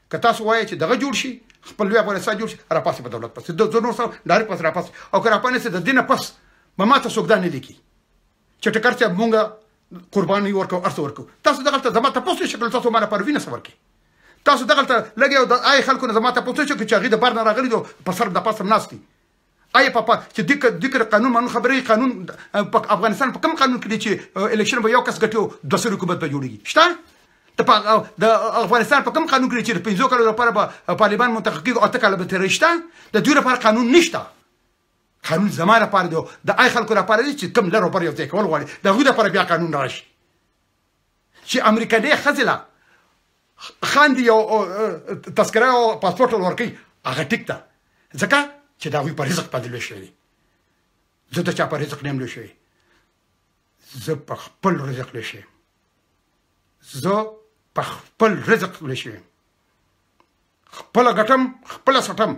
که تاسو وایئ چې دغه جوړ شي، خپل لوی افغانستان جوړ شي، راپاسې په دولت پسې، زه نور سره ډایرکټ پسې راپاسې. او که راپانې د دې نه پس به ما ته څوک دا نه لیکي چې ټکر صاحب مونږ قرباني ورکوو، هر څه ورکوو. تاسو دغلته زما تپوس نه شي کړی، تاسو ما نه پروي نه څه ورکوي. تاسو دغلته لګیا او د آی خلکو نه زما تپوس نه شي کړی چې هغوی د بار نه راغلي دي په سر د پاسه ناست دي. آیا پاپا چې دې قانون مانو خبرې، قانون په افغانستان په کوم قانون کې دی چې الیکشن به یو کس ګټي او 200 حکومت به جوړېږي؟ شته د افغانستان په کوم قانون کې چې د 5 کالو لپاره به پارلمان منتخب کېږي او 8 کاله به تېروي؟ شته د دوی لپاره قانون نشته. قانون زما لپاره دی، د آی خلکو لپاره دی چې کوم لر او بر یو ځای کول غواړي، د هغوی لپاره بیا قانون راشي. چې امریکایي ښځې له خاندي یو تذکره او پاسپورټ ورکوي، هغه ټیک ده، ځکه چې د هغوی په رزق باندې لوی شوی دی. زه د چا په رزق نه یم لوی شوی، زه په خپل رزق لوی شوی یم، زه په خپل رزق لوی شوی یم. خپله ګټم، خپله څټم،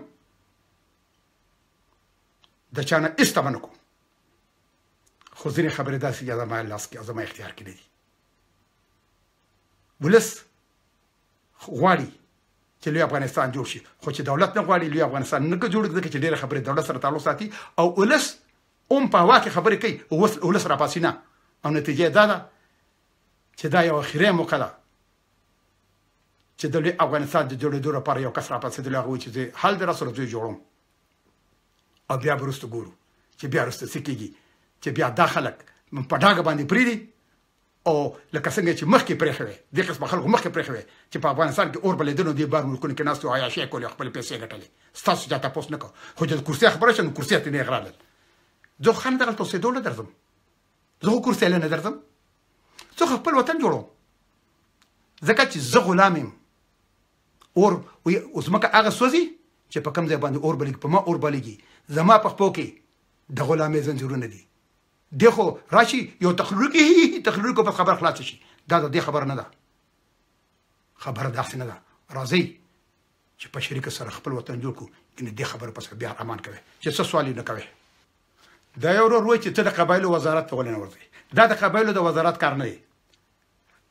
د چا نه هېڅ تمه نه کوم. خو ځینې خبرې داسې دي زما لاس کې او زما اختیار کې نه دي. ولس غواړي چې لوی افغانستان جوړ شي، خو چې دولت نه غواړي لوی افغانستان نه جوړ، ځکه چې ډېره خبرې دولت سره تعلق ساتي او ولس هم په هوا کې خبرې کوي، ولس راپاڅي نه. او نتیجه دا ده چې دا یوه اخري موقع ده چې د لوی افغانستان د جوړېدو لپاره یو کس راپاڅېدلی، هغه وایي چې زه حل دی راسره زه یې جوړوم، او بیا به وروسته ګورو چې بیا وروسته څه کېږي، چې بیا دا خلک په ډاګه باندې پرېږدي. او لکه څنګه چې مخکې پرېښې وې، دې قسمه خلکو مخکې پرېښې وې چې په افغانستان کې اور بلېده، نو دې بار ملکونو کې ناست وو، عیاشۍ یې کولې او خپلې پیسې یې ګټلې، ستاسو چا تپوس نه کوو. خو چې د کرسۍ خبره شوه نو کرسۍ ته نېغ راغلل. زه خو خان دغلته اوسېدو نه درځم، زه خو کرسۍ له نه درځم، زه خو خپل وطن جوړوم، ځکه چې زه غلام یم. اور ځمکه هغه سوځي چې په کوم ځای باندې اور بلېږي، په ما اور بلېږي، زما په خپو کې د غلامۍ زنځیرونه دي. دی خو راشي یو تخلیقي تخلیق په خبر خلاص شي، دا د دې خبره نه ده، خبره داسې نه ده. راځئ چې په شریکه سره خپل وطن جوړ کړو، ګنې دې خبره پس بیا امان کوي چې څه سوال یې نه کوي. دا یو ورور وایي چې ته د قبایلو وزارت ته ولې نه ورځې؟ دا د قبایلو د وزارت کار نه دی.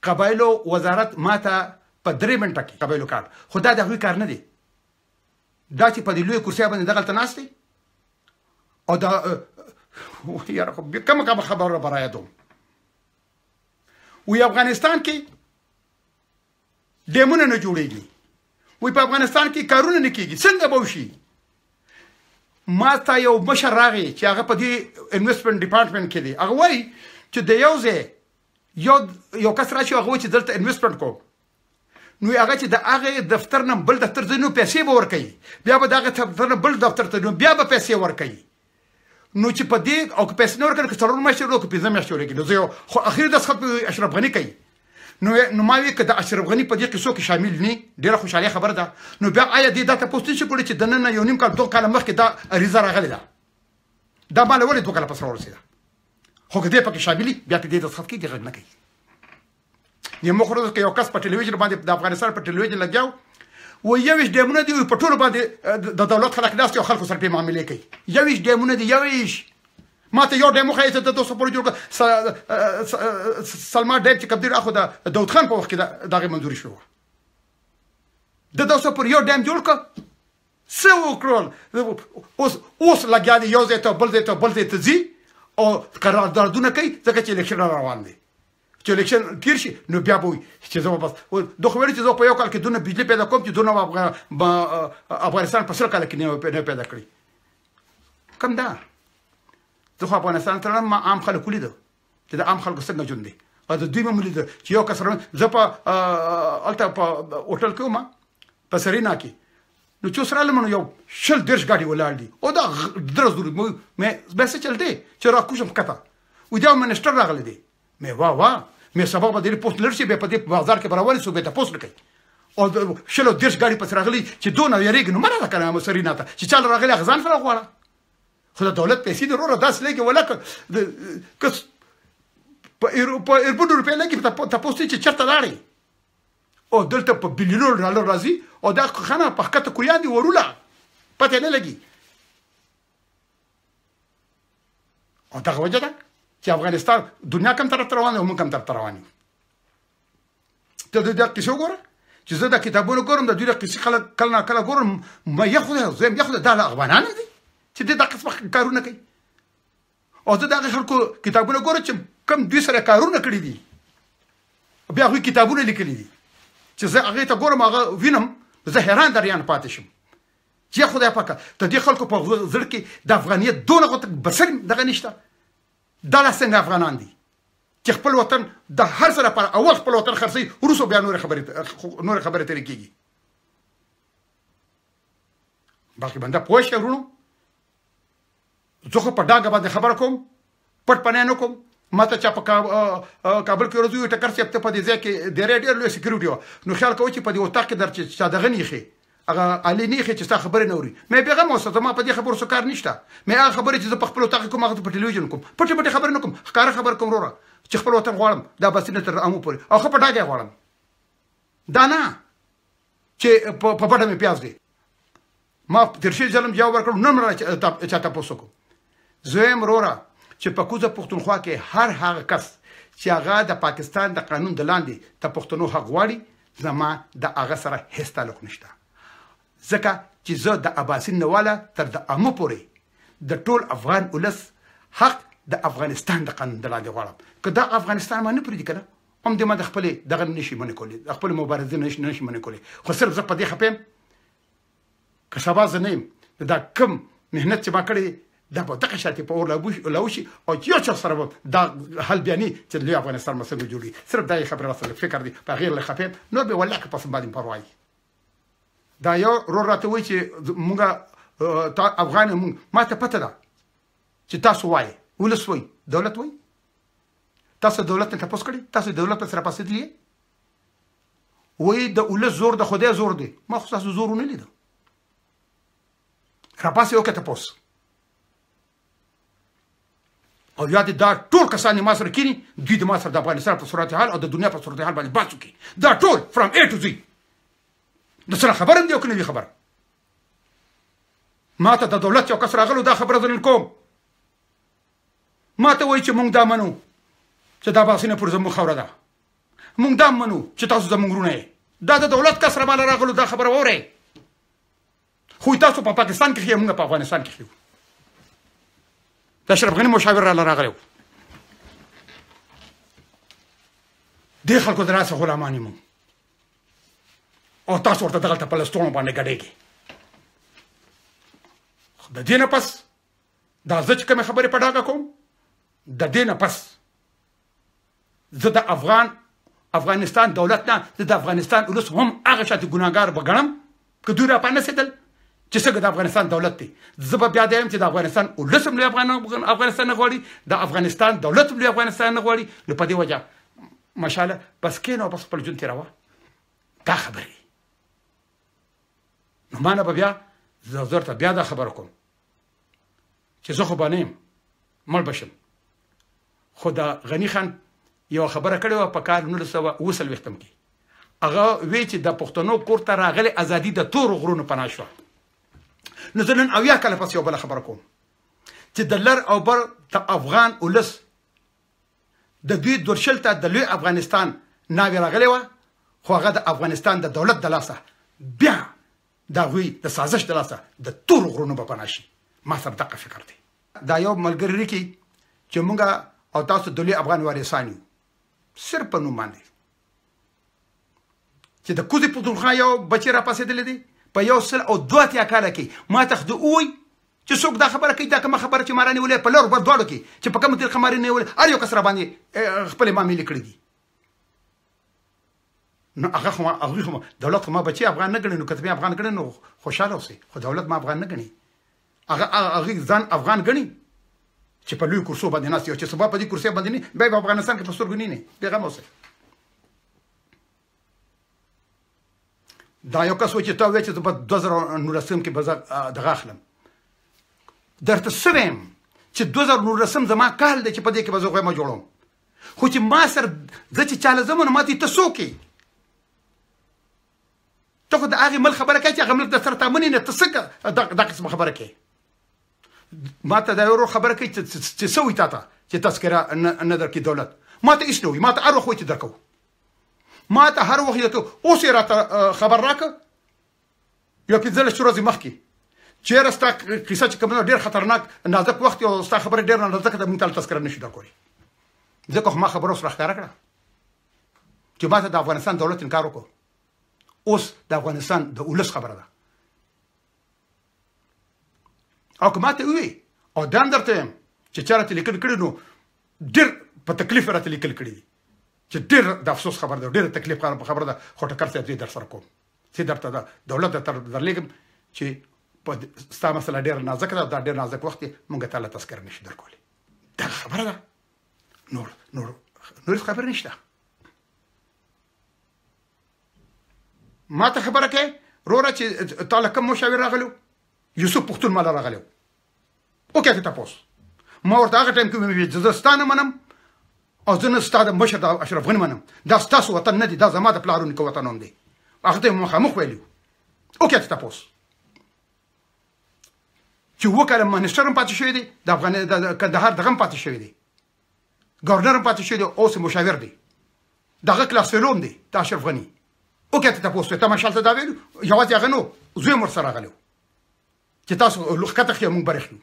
قبایلو وزارت ماته په 3 منټه کې قبایلو کار، خو دا د هغوی کار نه دی. دا چې په دې لویه کرسۍ باندې دغلته ناست دی او دا یاره خو کومه کومه خبره به رایادوم. وی افغانستان کې ډیمونه نه جوړېږي، وی په افغانستان کې کارونه نه کېږي، څنګه به وشي؟ ما ته یو مشر راغی چې هغه په دې انویسټمنټ ډپارټمنټ کې دی، هغه وایي چې د یو ځای یو کس راشي، هغه وایي چې دلته انویسټمنټ کوم، نو هغه چې د هغې دفتر نه بل دفتر ځي نو پیسې به ورکوي، بیا به د هغې دفتر نه بل دفتر ته نو بیا به پیسې ورکوي. نو چې په دې او که پیسې نه ورکړي، که 4 میاشتې ورکړي، که 5 میاشتې ورکړي، نو زه یو خو اخري دستخط اشرف غني کوي. نو ما وی که د اشرف غني په دې قصو کې شامل نه، ډېره خوشحالي خبره ده. نو بیا آیا دې دا تپوس نشي کولی چې دننه 1.5 کال 2 کاله مخکې دا عریضه راغلې ده، دا مال ولې 2 کاله پس راورسېده؟ خو که دې پکې شاملي بیا په دې دستخط کې دې غږ نه کوي. نیمه ورځ کې یو کس په ټلویزیون باندې د افغانستان په ټلویزیون لګیا و، 21 ډیمونه دي، په ټولو باندې د دولت خلک ناست دي او خلکو سره پرې معاملې کوي. 21 ډیمونه دي، 21. ما ته یو ډیم وښیه چې د 200 پورې جوړ کړ. سلما ډیم چې کوم دی، خو د داود خان په وخت کې د هغې منظوري شوې وه. د 200 پورې یو ډیم جوړ کړ، څه وکړل؟ اوس لګیا دي یو ځای ته بل ځای ته بل ځای ته ځي او قراردادونه کوي، ځکه چې الیکشن را روان دی. چې الیکشن تیر شي نو بیا به وایي چې زه به بس دوی خو ویلي چې زه په یو کال کې دونه بجلي پیدا کوم چې دونه افغانستان په 100 کاله کې نه پیدا کړي. کم ده؟ زه خو افغانستان ته ما عام خلک ولیدل چې د عام خلکو څنګه ژوند دی، او د دوی مې ولیدل چې یو کس زه په هلته په هوټل کې وم په سرینا کې، نو چې اوس رالم نو یو 20 30 ګاډي ولاړ دي او دا درز درو مې بیا څه چل دی چې راکوزم ښکته، وایي دا منسټر راغلی دی. مې وا وا، مې سبا به دې پوسټ لړ شي، بیا په دې بازار کې به راولي څوک به تپوس نه کوي. او 20 30 ګاډي پسې راغلي چې دونه وېرېږي، نو مه راځه که نه سرینا ته چې چا له راغلي هغه ځان سره غواړه. خو د دولت پیسې دې وروره داسې لګي ولا که په اربونو روپۍ لګي، تپوس دی چې چېرته لاړې. او دلته په بیلیونونو ډالر راځي او دا خانه په ښکته کویان دي وروله، پته نه لګي. او دغه وجه ده چې افغانستان دنیا کم طرف ته روان دی او موږ کم طرف ته روان یو. ته د دې قصې وګوره چې زه دا کتابونه ګورم، د دوی د قصې خلک کله نا کله ګورم، ما یې خدای زه یم، یې خدای دا له افغانان دي چې دوی دا قسمه کارونه کوي. او زه د هغې خلکو کتابونه ګورم چې کم دوی سره کارونه کړي دي، بیا هغوی کتابونه لیکلي دي چې زه هغې ته ګورم هغه وینم، زه حیران دریان پاتې شم چې خدای پاکه د دې خلکو په زړه کې د افغانیت دونه غوته بسر دغه نشته. دا لا څنګه افغانان دي چې خپل وطن د هر څه لپاره اول خپل وطن خرڅوي، وروسته بیا نورې خبرې ترې کېږي. باقي بنده پوه شي وروڼو، زه خو په ډاګه باندې خبره کوم، پټ پناه نه کوم. ما ته چا په کابل کې ورځ وویل ټکر صاحب ته په دې ځای کې ډېری ډېر لوی سکیورټي وه، نو خیال کوه چې په دې اتاق کې در چې چا دغه نه ایښې، هغه علي نه ایښې چې ستا خبرې نه اوري. مې بېغمه اوسه، زما په دې خبرو څه کار نشته. مې هغه خبرې چې زه په خپل اتاق کې کوم هغه په ټلویزیون کوم، پټې پټې خبرې نه کوم، ښکاره خبره کوم وروره چې خپل وطن غواړم، دا بسینه تر امو پورې او ښه په ډاګه یې غواړم، دا نه چې په بډه مې پیاز دی. ما تر شي ظلم جواب ورکړ، نن چا تپوس وکړو. زه وایم وروره چې په کوزه پښتونخوا کې هر هغه کس چې هغه د پاکستان د قانون د لاندې د پښتنو حق غواړي، زما د هغه سره هېڅ تعلق نشته، ځکه چې زه د اباسین نه واله تر د امو پورې د ټول افغان ولس حق د افغانستان د قانون د لاندې غواړم. که دا افغانستان ما نه پرېږدي که نه، هم دې ما د خپلې دغه نه شي منع کولی، د خپلې مبارزې نه شي منع کولی. خو صرف زه په دې خفه یم که سبا زه نه یم، دا کم محنت چې ما کړی دا به دغه شانتې په اور لاهو شي او چې یو چا سره به دا حل بیا نه چې لوی افغانستان به څنګه جوړ وي. صرف دا یې خبره راسره فکر دی، په هغې لږ خفه یم، نور به والله که په باندې پروا وي. دا یو ورور راته وایي چې موږ افغان یو، موږ ما ته پته ده چې تاسو وایئ، ولس وایي، دولت وایي، تاسو دولت نه تپوس کړی، تاسو دولت سره پاڅېدلي یئ؟ وایي د ولس زور د خدای زور دی. ما خو ستاسو زور ونه لیده، راپاڅئ وکړه تپوس. او یا دې دا ټول کسان ما سره کښېني، دوی د ما سره د افغانستان په صورتحال او د دنیا په صورتحال باندې بحث وکړي. دا ټول فرام ای ټو زی د څه خبر هم دی او که نه وي خبر. ما ته د دولت یو کس راغلو، دا خبره زه نن کوم، ما ته وایي چې موږ دا منو چې دا باسینه پر زموږ خاوره ده، موږ دا منو چې تاسو زموږ وروڼه یئ. دا د دولت کس را ماله راغلو، دا خبره واورئ. خو تاسو په پاکستان کې ښیو، موږ په افغانستان کې ښیو. د اشرف غني مشاور راله راغلی و، دې خلکو د لاسه غلامان یو موږ، او تاسو ورته دغلته په لستوڼو باندې ګډېږئ. د دې نه پس دا زه چې کومې خبرې په ډاګه کوم، د دې نه پس زه د افغانستان دولت نه، زه د افغانستان ولس هم هغه شاته ګناهګار به ګڼم که دوی راپانه سېدل چې څنګه د افغانستان دولت دی. زه به بیا دا یم چې د افغانستان ولس هم لوی افغانستان نه غواړي، د افغانستان دولت هم لوی افغانستان نه غواړي. نو په دې وجه مشاله بس کښېنه او بس خپل ژوند تېروه. دا خبرې نو ما نه به بیا زه درته بیا دا خبره کوم چې زه خو به نه یم، مړ به شم. خو د غني خان یوه خبره کړې وه په کال 1947 کې، هغه وی چې د پښتنو کور ته راغلې ازادي د تورو غرونو پناه شوه. نو زه نن 70 کاله پس یو بله خبره کوم چې د لر او بر د افغان ولس د دوی درشل ته د لوی افغانستان ناوې راغلې وه، خو هغه د افغانستان د دولت د لاسه بیا د هغوی د سازش د لاسه د تورو غرونو به پناه شي. ما سره دقه فکر دی. دا یو ملګری لیکي چې مونږ او تاسو د لوی افغان وارثان یو، صرف په نوم باندې چې د کوزې پښتونخوا یو بچی راپاڅېدلی دی په 182 کاله کې. ما ته خو ووایي چې څوک دا خبره کوي، دا کومه خبره چې ما رانیولې په لر بر دواړو کې چې په کومه طریقه ما رانیولې، هر یو کس را باندې خپلې معاملې کړې دي. نو هغه خو هغوی خو دولت خو ما بچی افغان نه ګڼي، نو که ته مې افغان ګڼې نو خوشحاله اوسې، خو دولت ما افغان نه ګڼي. هغه هغوی ځان افغان ګڼي چې په لویو کرسو باندې ناست یو، چې سبا په دې کرسۍ باندې نه بیا په افغانستان کې په سترګو نه نه بېغمه اوسئ. دا یو کس و چې تا وویل چې زه په 2019 کې به زه دغه اخلم، درته څه وایم چې 2019 زما کال دی چې په دې کې به زه غویمه جوړوم. خو چې ما سره زه چې چا له ځم نو ما ته ته څوک یې؟ ته خو د هغې ملک خبره کوې چې هغه ملک در سره تا مني نه، ته څنګه دا قسم خبره کوې؟ ما ته دا یو ورور خبره کوي چې څه وایي تا ته چې تذکره نه درکوي دولت. ما ته هېڅ نه وایي، ما ته هر وخت وایي چې درکوو، ما ته هر وخت درکوو. اوس یې راته خبر راکړه یو 15 ورځې مخکې چې یاره ستا کیسه چې کوم ده ډېر خطرناک نازک وخت دی او ستا خبره ډېره نازکه ده، موږ ته تذکره نه شو درکولی. ځکه خو ما خبره اوس راښکاره کړه چې ما ته د افغانستان دولت انکار وکړو. اوس د افغانستان د ولس خبره ده. او که ما ته ووایي او دا هم درته وایم چې چا راته لیکل کړي نو ډېر په تکلیف راته لیکل کړي دي چې ډېر د افسوس خبره ده، ډېره تکلیف خبره ده. خو ټکر صاحب زه در سره کوم، زه درته د دولت درته درلېږم چې په ستا مسله ډېره نازکه ده، دا ډېر نازک وخت دی، موږ ته له تذکره نه شو درکولی. دغه خبره ده، نور نور نور هېڅ خبره نشته. ما ته خبره کوې وروره چې تا له کوم مشاور راغلی؟ یوسف پښتون ماله راغلی و. وکړه ته تپوس. ما ورته هغه ټایم کې وویل چې زه ستا نه منم او زه نه ستا د مشر د اشرف غني منم، دا ستاسو وطن نه دی، دا زما د پلارونو نیکه وطن هم دی. هغه ته یې مخامخ ویلي وو. وکړه ته تپوس چې 7 کاله منسټر هم پاتې شوی دی، د افغان د کندهار دغه هم پاتې شوی دی، ګورنر هم پاتې شوی دی، اوس مشاور دی، دغه کلاس فیلو هم دی د اشرف غني. وکړه ته تپوس ته مشال ته دا ویلو، یوازې هغه نه و، زوی هم ورسره راغلی و چې تاسو ښکته ښیو موږ بره ښیو.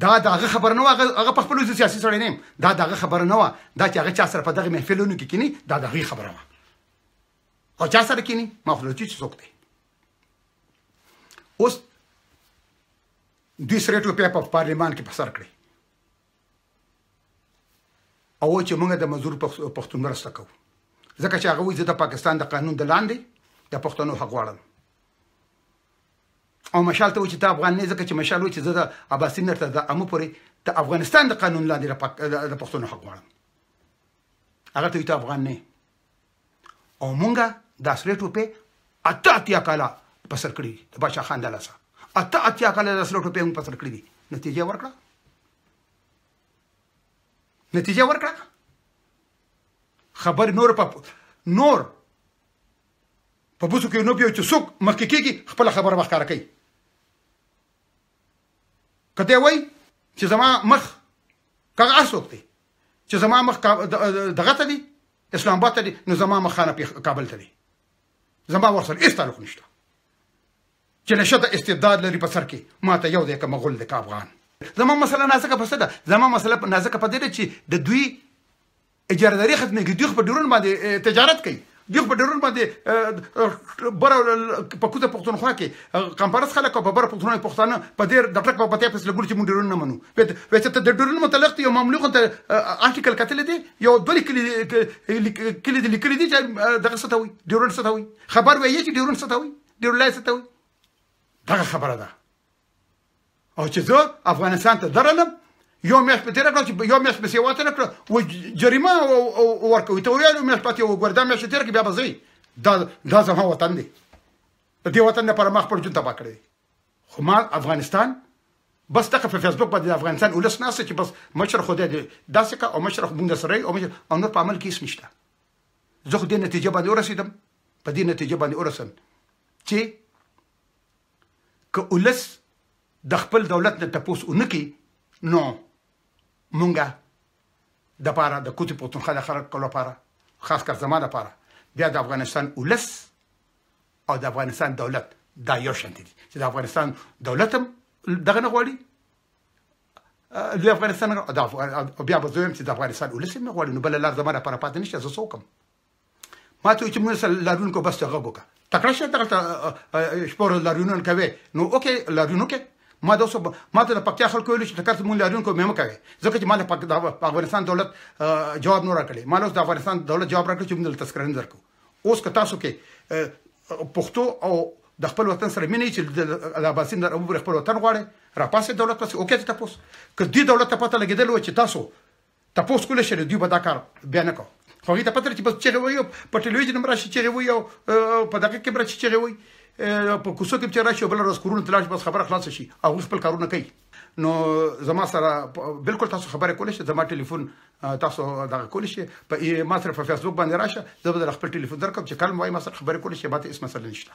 دا د هغه خبره نه وه، هغه په خپل زه سیاسي سړی نه یم، دا د هغه خبره نه وه، دا چې هغه چا سره په دغه محفلونو کې کیني دا د هغې خبره وه. او چا سره کیني ما خو چې څوک دی. اوس دوی سرې ټوپۍ په پارلمان کې په سر کړې او چې موږ د مزدور پښتون مرسته کوو، ځکه چې هغه وایي زه د پاکستان د قانون د لاندې د پښتنو حق غواړم. او مشال ته وایي چې ته افغان نه، ځکه چې مشال وایي چې زه د اباسین نه تر د امو پورې د افغانستان د قانون لاندې د پښتنو حق غواړم. هغه ته وایي ته افغان نه. او مونږ دا سرې ټوپۍ 88 کاله په سر کړي دي، د باچا خان د لاسه 88 کاله د سرې ټوپۍ مونږ په سر کړي دي. نتیجه ورکړه، نتیجه ورکړه. خبر نور په نور په بوسو کې نو پیو چې څوک مخکې کېږي خپله خبره به ښکاره کوي. که دی وایي چې زما مخ که هغه هر څوک دی چې زما مخ دغه ته دی اسلام آباد ته دی، نو زما مخ خانه کابل ته دی، زما ورسره هېڅ تعلق نشته. چې نشه د استبداد لري په سر کې ما ته یو دی که مغول دی که افغان. زما مسله نازکه په څه ده؟ زما مسله نازکه په دې ده چې د دوی اجارهداري ختمېږي. دوی خو په ډیرون باندې تجارت کوي، دوی خو په ډیرون باندې بره په کوزه پښتونخوا کې قامپرست خلک او په بره پښتونخوا کې پښتانه په دې د ټرک په پتیا پسې لګولي چې موږ ډیرون نه منو. وایي چې ته د ډیرون متعلق یو معمولي غونته آرټیکل کتلی دی، یو دوه کلي دي لیکلي دي چې دغه څه ته وایي، ډیرون څه ته وایي، خبر وایي چې ډیرون څه ته وایي، ډیرون لای څه ته وایي. دغه خبره ده. او چې زه افغانستان ته درلم یو میاشت په تېره کړه، چې یو میاشت پسې وتره کړه و جریمه ورکوي، ته ویل یو میاشت پاتې وګوره، دا میاشت تېره کړه بیا به ځئ. دا زما وطن دی، د دې وطن لپاره ما خپل ژوند تباه کړی دی. خو ما افغانستان بس دغه په فیسبوک باندې د افغانستان ولس ناست چې بس مشر خدای دې داسې کړه او مشر خو مونږ سره او مشر او نور په عمل کې هېڅ نشته. زه خو دې نتیجه باندې ورسېدم، په دې نتیجه باندې ورسم چې که ولس د خپل دولت نه تپوس ونه کړي نو مونږه دپاره د کوتې پښتونخوا د خلکو لپاره، خاص کر زما دپاره، بیا د افغانستان ولس او د افغانستان دولت دا یو شان دي، چې د افغانستان دولت هم دغه نه غواړي لوی افغانستان، او بیا به زه وایم چې د افغانستان ولس هم نه غواړي، نو بله لار زما لپاره پاتې نشته، زه څه وکړم؟ ما ته وایي چې موږ سره لاریون کوو، بس ته غږ وکړه، تکړه شه دغلته شپه ورځ لاریونونه کوې، نو okay لاریون وکړې. ما د ما ته د پکتیا خلکو ویلو چې ټکر مونږ لاریون کوو، مې مه کوې، ځکه چې ما له افغانستان دولت جواب نه راکړی. ما له اوس د افغانستان دولت جواب راکړی چې موږ دلته تذکره نه درکوو. اوس که تاسو کې پښتو او د خپل وطن سره مینه چې د اباسین در ابو خپل وطن غواړي، راپاسې دولت پسې okay ته تپوس. که دې دولت ته پته لګېدلې وه چې تاسو تپوس کولی شئ، دوی به دا کار بیا نه کوو. خو هغوی ته پته چې بس چیغې وایي، په ټلویزیون هم راشي چیغې وایي، او په دقیق کې هم راشي چیغې وایي، په کوڅو کې چې راشي او بله ورځ کورونو ته لاړ شي، بس خبره خلاصه شي، هغوی خپل کارونه کوي. نو زما سره بالکل تاسو خبرې کولی شئ، زما ټلیفون تاسو دغه کولی شئ، په ما سره په فیسبوک باندې راشه، زه به در خپل ټلیفون درکړم چې کله وایي ما سره خبرې کولی شئ، ماته هېڅ مسله نشته.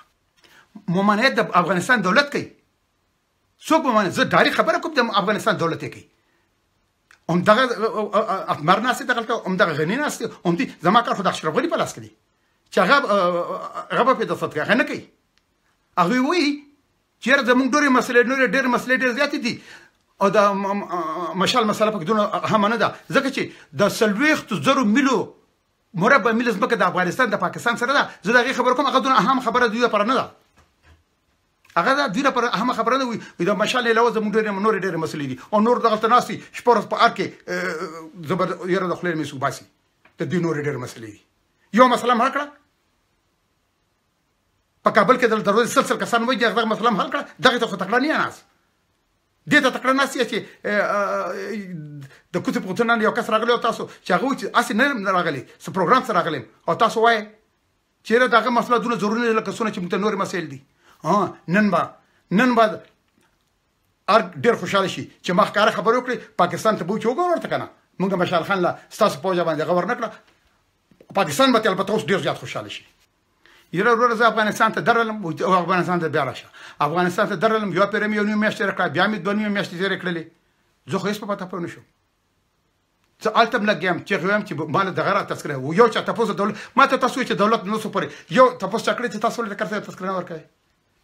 ممانعت د افغانستان دولت کوي، څوک ممانعت؟ زه ډایرک خبره کوم، د افغانستان دولت یې کوي. هم دغه اتمر ناست دی دغلته، هم دغه غني ناست دی، هم دي. زما کار خو د اشرف غني په لاس کې دی چې هغه به پرې دستخط کوي، هغه نه کوي. هغوی وایي چې یاره زموږ ډېرې مسلې نورې ډېرې مسلې ډېرې زیاتې دي، او د مشال مسله پکې دونه اهمه نه ده، ځکه چې د 40,000 میلو مربع میل ځمکه د افغانستان د پاکستان سره ده. زه د هغې خبره کوم، هغه دونه اهم خبره دوی لپاره نه ده، هغه د دوی لپاره اهمه خبره نه وي. د مشال علاوه زموږ ډېرې نورې ډېرې مسلې دي، او نور دغلته ناست دي شپه ورځ په ارګ کې زبر یاره د خولې مې څوک باسي، د دوی نورې ډېرې مسلې دي. یو مسله هم حل کړه، په کابل کې د ورځې 100 کسان وایي دغه مسله هم حل کړه، دغې ته خو تکړه نه یې ناست، دې ته تکړه ناست یې چې د کوڅې پښتونان یو کس راغلی او تاسو چې هغه وایي چې هسې نه راغلی، څه پروګرام سره راغلی، او تاسو وایې چې یاره د هغه مسله دونه ضروري نه ده لکه څونه چې موږ ته نورې مسایل دي. نن به ارګ ډېر خوشحاله شي چې ما ښکاره خبرې وکړې، پاکستان ته به وایي چې وګوره ورته که نه موږ مشال خان له ستاسو پوجا باندې هغه ورنه کړه، پاکستان به ترې البته اوس ډېر زیات خوشحاله شي. یاره وروره زه افغانستان ته درلم او افغانستان ته بیا راشه، افغانستان ته درلم، یوه پېره مې یو نیمه میاشت تېره کړه، بیا مې دوه نیمې میاشتې تېرې کړلې، زه خو هېڅ په پته پوه نه شوم. زه هلته هم لګیا یم، چیغې وایم چې ما له دغه را تذکره و، یو چا تپوس دولت ما ته تاسو وایي چې دولت نه سو پورې یو تپوس چا کړی چې تاسو ولې د کار تذکره نه ورکوئ؟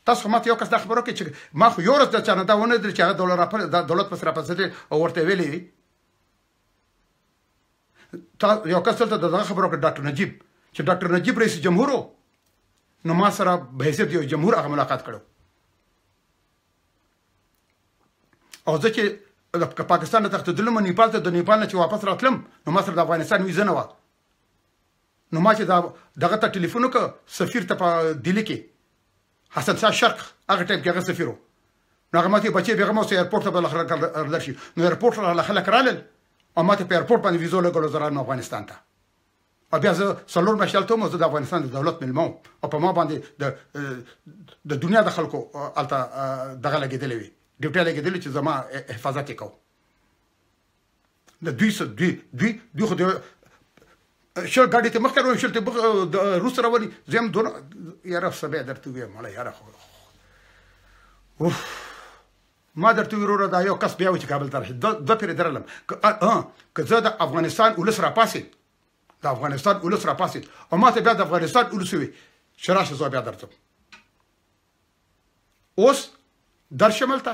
تاسو خو ماته یو کس دا خبره وکړئ چې ما خو یو ورځ د چا نه دا ونه لیدل چې هغه دولت پسې راپسې او ورته یې ویلي وي. یو کس دلته دغه خبره وکړه ډاکټر نجیب، چې ډاکټر نجیب رئیس جمهور و، نو ما سره به حیثیت یو جمهور هغه ملاقات کړو، او زه چې پاکستان ته تښتېدلم نیپال ته، د نیپال نه چې واپس راتلم نو ما سره د افغانستان ویزه نه وه، نو ما چې دغه ته ټلیفون وکړ سفیر ته په دلي کې، حسن شاه شرق هغه ټایم کې هغه سفیر و، نو هغه ماته بچې بېغمه اوسه ایرپورټ ته به له خلک درشي، نو ایرپورټ له خلک رالل او ماته په ایرپورټ باندې ویزو لګولو، زه رالم افغانستان ته. او بیا زه 4 میاشتې هلته وم، زه د افغانستان د دولت مېلمه وم، او په ما باندې د دنیا د خلکو هلته دغه لګېدلې وې، ډیوټۍ لګېدلې چې زما حفاظت یې کوو. د دوی څه دوی دوی دوی خو د 20 ګاډي ته مخکې راوړي، 20 ته وروسته راولي، زه هم دونه یاره څه بیا درته ووایم مړه یاره خو اوف ما درته وویل وروره دا یو کس بیا و چې کابل ته راشي، دوه پېرې درلم. که زه د افغانستان ولس راپاڅېد، د افغانستان ولس راپاڅېد او ما ته بیا د افغانستان ولس وویل چې راشه زه بیا درځم، اوس درشم هلته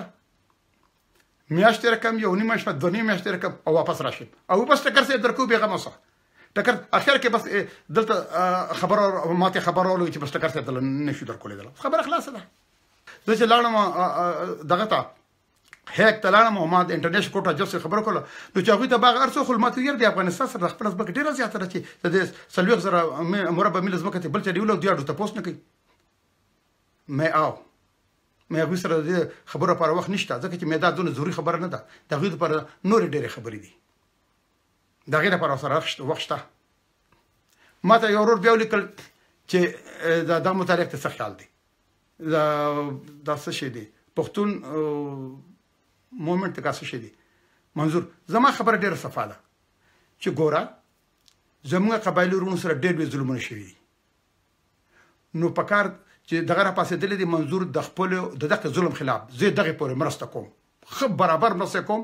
میاشت تېره کړم، یو نیمه شپه دوه نیمې میاشتې تېره کړم او واپس راشم، او بس ټکر صاحب درکوو بېغمه اوسه. ټکر اخر کې بس دلته خبره ماته خبره ولګي چې بس ټکر صاحب دله نه شو درکولی، دله خبره خلاصه ده. زه چې لاړم دغه ته هیک ته لاړم او ما د انټرنیشنل کورټ جج سره خبره کوله، نو چې هغوی ته باغ هر څه خو ما ته ویل د افغانستان سره د خپله ځمکه ډېره زیاته ده چې د دې 40,000 مربع میله ځمکه ته بل چا نیولې او دوی اډو تپوس نه کوي. مې آو مې هغوی سره د دې خبرو لپاره وخت نشته، ځکه چې مې دا دونه ضروري خبره نه ده. د هغوی لپاره نورې ډېرې خبرې دي، د هغې لپاره ورسره وخت شته. ما ته یو ورور بیا ولیکل چې دا دغه متعلق ته څه خیال دی، دا څه شی دی، پښتون مومنټ کا څه شی دی. منظور زما خبره ډېره صفا ده چې ګوره زموږ قبایلي وروڼو سره ډېر لوی ظلمونه شوي دي، نو پکار چې دغه راپاڅېدلی دی منظور د خپل د دغه ظلم خلاف زه دغې پورې مرسته کوم، ښه برابر مرسته کوم،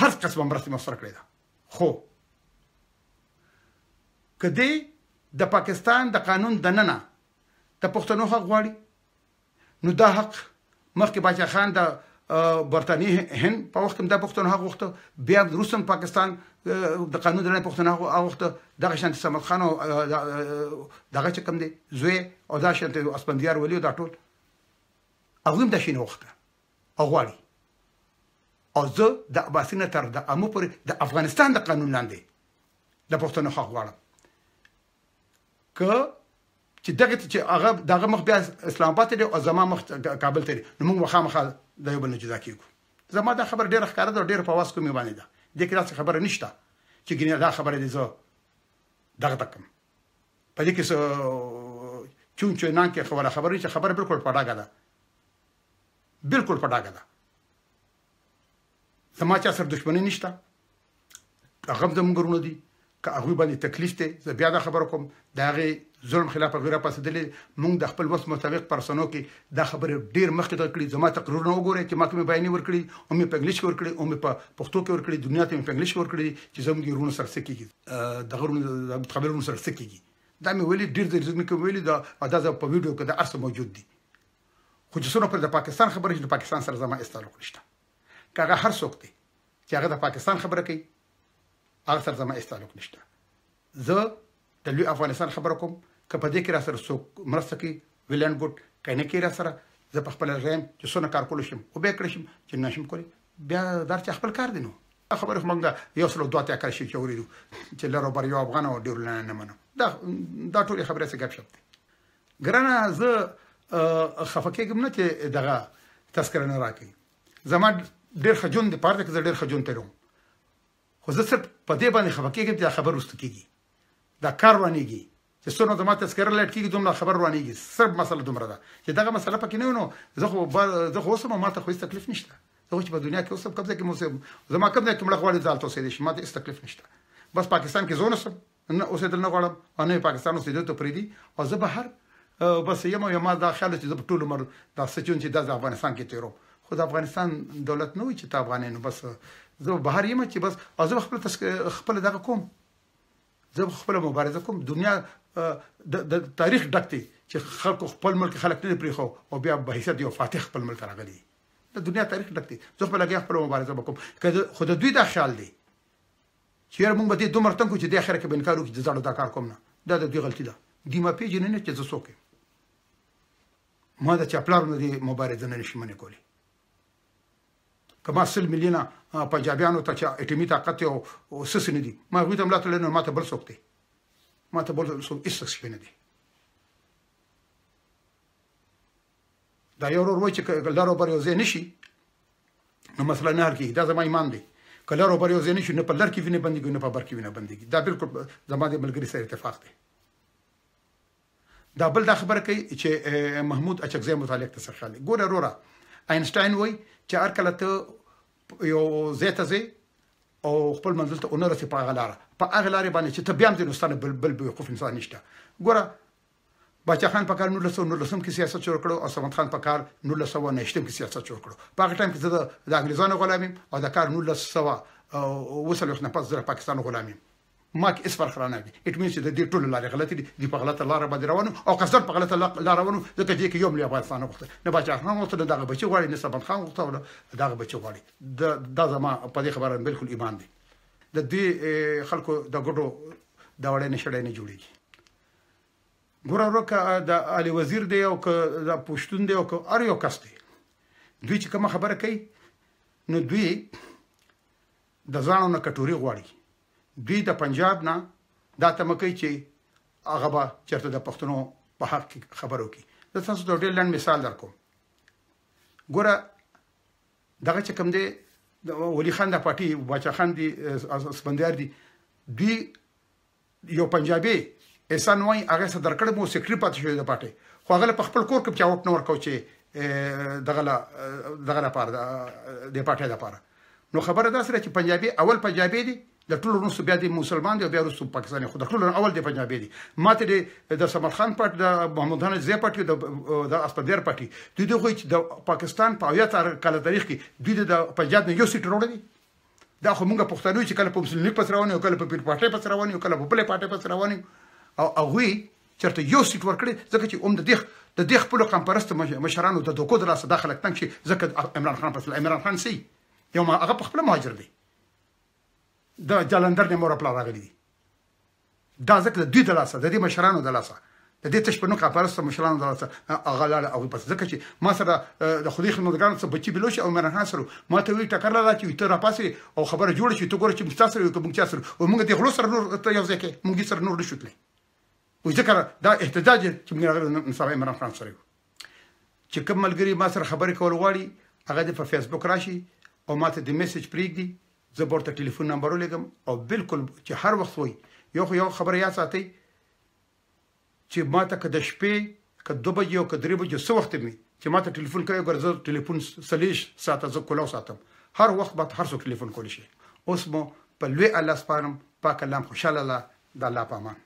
هر قسمه مرسته مې ورسره کړې ده. خو که دی د پاکستان د قانون دننه د پښتنو حق غواړي، نو دا حق مخکې باچا خان د برتانیې هند په وخت کې د پښتنو حق غوښته، بیا وروسته پاکستان د قانون دننه پښتنو حق غوښته. دغه شانتې صمد خان او دغه چې کوم دی زوی او دا شانتې اسفندیار ولي او دا ټول هغوی هم دا شی نه غوښته او غواړي. او زه د عباسي نه تر د امو پورې د افغانستان د قانون لاندې د پښتنو حق غواړم. که چې دغه چې هغه دغه مخ بیا اسلام آباد ته دی او زما مخ کابل ته دی، نو موږ مخامخ د یو بل نه جدا کېږو. زما دا خبره ډېره ښکاره ده او ډېره په واس کومې باندې ده. دې کې داسې خبره نشته چې ګینه دا خبره دې زه دغه ته کوم، په دې کې څه چون چونان کې خبره خبره چې خبره بالکل په ډاګه ده، بالکل په ډاګه ده. زما چا سره دښمني نشته، هغه هم زموږ وروڼه دي، که هغوی باندې تکلیف دی زه بیا دا خبره کوم، د هغې ظلم خلاف هغوی راپاڅېدلې. موږ د خپل وس مطابق په رسنیو کې دا خبرې ډېر مخکې در کړي. زما تقریرونه وګورئ چې ما کومې بیانیې ورکړي، هم مې په انګلیش کې ورکړي، هم مې په پښتو کې ورکړي، دنیا ته مې په انګلیش کې ورکړي چې زموږ وروڼو سره څه کېږي، دغه وروڼو د قبیلو وروڼو سره څه کېږي. دا مې ویلي ډېر ځل مې ویلي، دا زه په ویډیو کې دا هر څه موجود دي. خو چې څومره پر د پاکستان خبره شي، د پاکستان سره زما هېڅ تعلق نشته. که هغه هر څوک دی چې هغه د پاکستان خبره کوي، هغه سره زما هېڅ تعلق نشته. زه د لوی افغانستان خبره کوم، که په دې کې را سره څوک مرسته کوي ویل اینډ ګډ، که نه کوي را سره زه په خپله رایم چې څونه کار کولی شم وبه یې کړی شم، چې نه شم کولی بیا دا چا خپل کار دی. نو دا خبرې خو موږ 102 کاله شي چې اورېدو چې لر او بر یو افغان او ډېرو نه منو. دا ټولې خبرې هسې ګپ شپ دی. ګرانه زه خفه کېږم نه چې دغه تذکره نه راکوي. زما ډېر ښه ژوند دی، په هر ځای کې زه ډېر ښه ژوند تېروم، خو زه صرف په دې باندې خفه کېږم چې دا خبر وروسته کېږي، دا کار روانېږي، چې څومره زما تذکره لایټ کېږي دومره خبر روانېږي. صرف مسله دومره ده چې دغه مسله پکې نه وي، نو زه خو اوسم، ما ته خو هېڅ تکلیف نشته. زه خو چې په دنیا کې اوسم، کوم ځای کې اوسم، زما کوم ځای کې مړه غواړي زه هلته اوسېدی شم، ما ته هېڅ تکلیف نشته. بس پاکستان کې زه ونه سم، نه اوسېدل نه غواړم او نه پاکستان اوسېدو ته پرېږدي، او زه بهر بس یم. او ما دا خیال چې زه په ټول عمر دا څه چون چې دا د افغانستان کې تېروم، خو د افغانستان دولت نه وي چې ته افغان یې، نو بس زه بهر یم چې بس، او زه به خپله دغه کوم، زه به خپله مبارزه کوم. دنیا د تاریخ ډک دی چې خلکو خپل ملک خلک نه پرېښو او بیا به حیثیت یو فاتح خپل ملک راغلي دي. د دنیا تاریخ ډک دی. زه خپله لګیا خپله مبارزه به کوم. خو د دوی دا خیال دی چې یاره موږ به دې دومره تنګ کړو چې دې اخره کې به انکار وکړي چې زه دا کار کوم، نه، دا د دوی غلطي ده. دوی ما پېژني نه چې زه څوک یم. ما د چا پلار نه دې مبارزه نه نشي منې کولی. که ما 100 میلیونه پنجابیانو ته چې اټومي طاقت او څه څه نه دي، ما هغوی ته ملا تړلی، نو ما ته بل څوک دی، ما ته بل څوک هېڅ شی نه دی. دا یو ورور وایي چې که لر او بر یو ځای نه شي نو مسله نه حل کېږي. دا زما ایمان دی. که لر او بر یو ځای نه شي، نه په لر کې وینه بندېږي، نه په بر کې وینه بندېږي. دا بالکل زما د ملګري سره اتفاق دی. دا بل دا خبره کوي چې محمود اچکزی متعلق ته څه خیال دی. ګوره وروره، اینشټاین وایي چې هر کله ته یو ځای ته ځې او خپل منزل ته ونه رسې په هغه لاره، په هغه لارې باندې چې ته بیا هم ځې، نو ستا نه بل بېوقوف انسان نشته. ګوره باچا خان په کال 1919 کې سیاست شروع کړو او صمد خان په کال 1929 کې سیاست شروع کړو. په هغه ټایم کې زه د انګریزانو غلام یم او د کال 1947 نه پس زه د پاکستان غلام یم. ما کې هېڅ فرق رانه غی. اټ مینز چې د دې ټولو لارې غلطې دي، دوی په غلطه لاره باندې روان وو او قصداً په غلطه لاره روان وو، ځکه دې کې یو ملي افغانستان نه غوښته، نه باچا خان غوښته، نه دغه بچي غواړي، نه صمد خان غوښته، نه دغه بچي غواړي. دا زما په دې خبره بالکل ایمان دی. د دې خلکو د ګټو د وړې نه شړې نه جوړېږي. ګوره ورور، که د علي وزیر دی او که د پښتون دی او که هر یو کس دی، دوی چې کومه خبره کوي نو دوی د ځانو نه کټوري غواړي. دوی د پنجاب نه دا تمه کوي چې هغه به چېرته د پښتنو په حق کې خبره وکړي. زه تاسو ته ډېر لنډ مثال درکوم. ګوره دغه چې کوم دی ولی خان د پارټي، باچا خان دی، اسفندیار دی، دوی یو پنجابي احسان وای هغه سره درکړ مو سیکریټری پاتې شوی د پارټي، خو هغه په خپل کور کې چا ووټ نه ورکاو چې دغه دغه لپاره د پارټي لپاره. نو خبره دا سره چې پنجابي اول پنجابي دي، د ټولو وروسته بیا د مسلمان دی او بیا وروسته پاکستاني، خو د ټولو اول د پنجابي دي. ماته د صمد خان پارټي، د محمد خان زی پارټي، د اسپندیار پارټي، دوی دغه چې د پاکستان په 70 کال تاریخ کې دوی د پنجاب نه یو سیټ راوړی دی. دا خو مونږ پښتانه چې کله په مسلم لیګ پس روان یو، کله په پیر پارټي پس روان یو، کله په بلې پارټي پس روان یو، او هغوی چېرته یو سیټ ورکړي، ځکه چې هم د دې خپلو قومپرست مشرانو د دوکو د لاسه دا خلک تنګ شي. ځکه عمران خان پس، عمران خان سي یو هغه په خپله مهاجر دی، د جالندر نه مور پلار راغلي دي. دا ځکه د دوی د لاسه، د دې مشرانو د لاسه، د دې تش په نوم قومپرست مشرانو د لاسه هغه لاړه هغوی پس. ځکه چې ما سره د خدای خدمتګارانو څه بچي بلوشي او عمران خان سره ما ته وایي ټکر لاله چې ته راپاسې او خبره جوړه شي، ته ګوره چې موږ ستا سره یو که موږ چا سره، او موږ د غلو سره نور ته یو ځای کې موږ دې سره نور نه شو تللی. وایي ځکه دا احتجاج چې موږ راغلي نن سبا عمران خان سره یو. چې کوم ملګري ما سره خبرې کول غواړي هغه دې په فیسبوک راشي او ما ته دې میسج پرېږدي، زه به ورته ټلیفون نمبر ولېږم. او بالکل چې هر وخت وایي یو خو یو خبره یاد ساتئ چې ما ته که د شپې که 2 بجې او که 3 بجې څه وخت مې چې ما ته ټلیفون کوي، ګوره زه ټلیفون 24 ساعته زه کولاو ساتم، هر وخت ما ته هر څوک ټلیفون کولی شي. اوس مو په لوی الله سپارم، پاک الله خوشحاله الله، د الله په امان.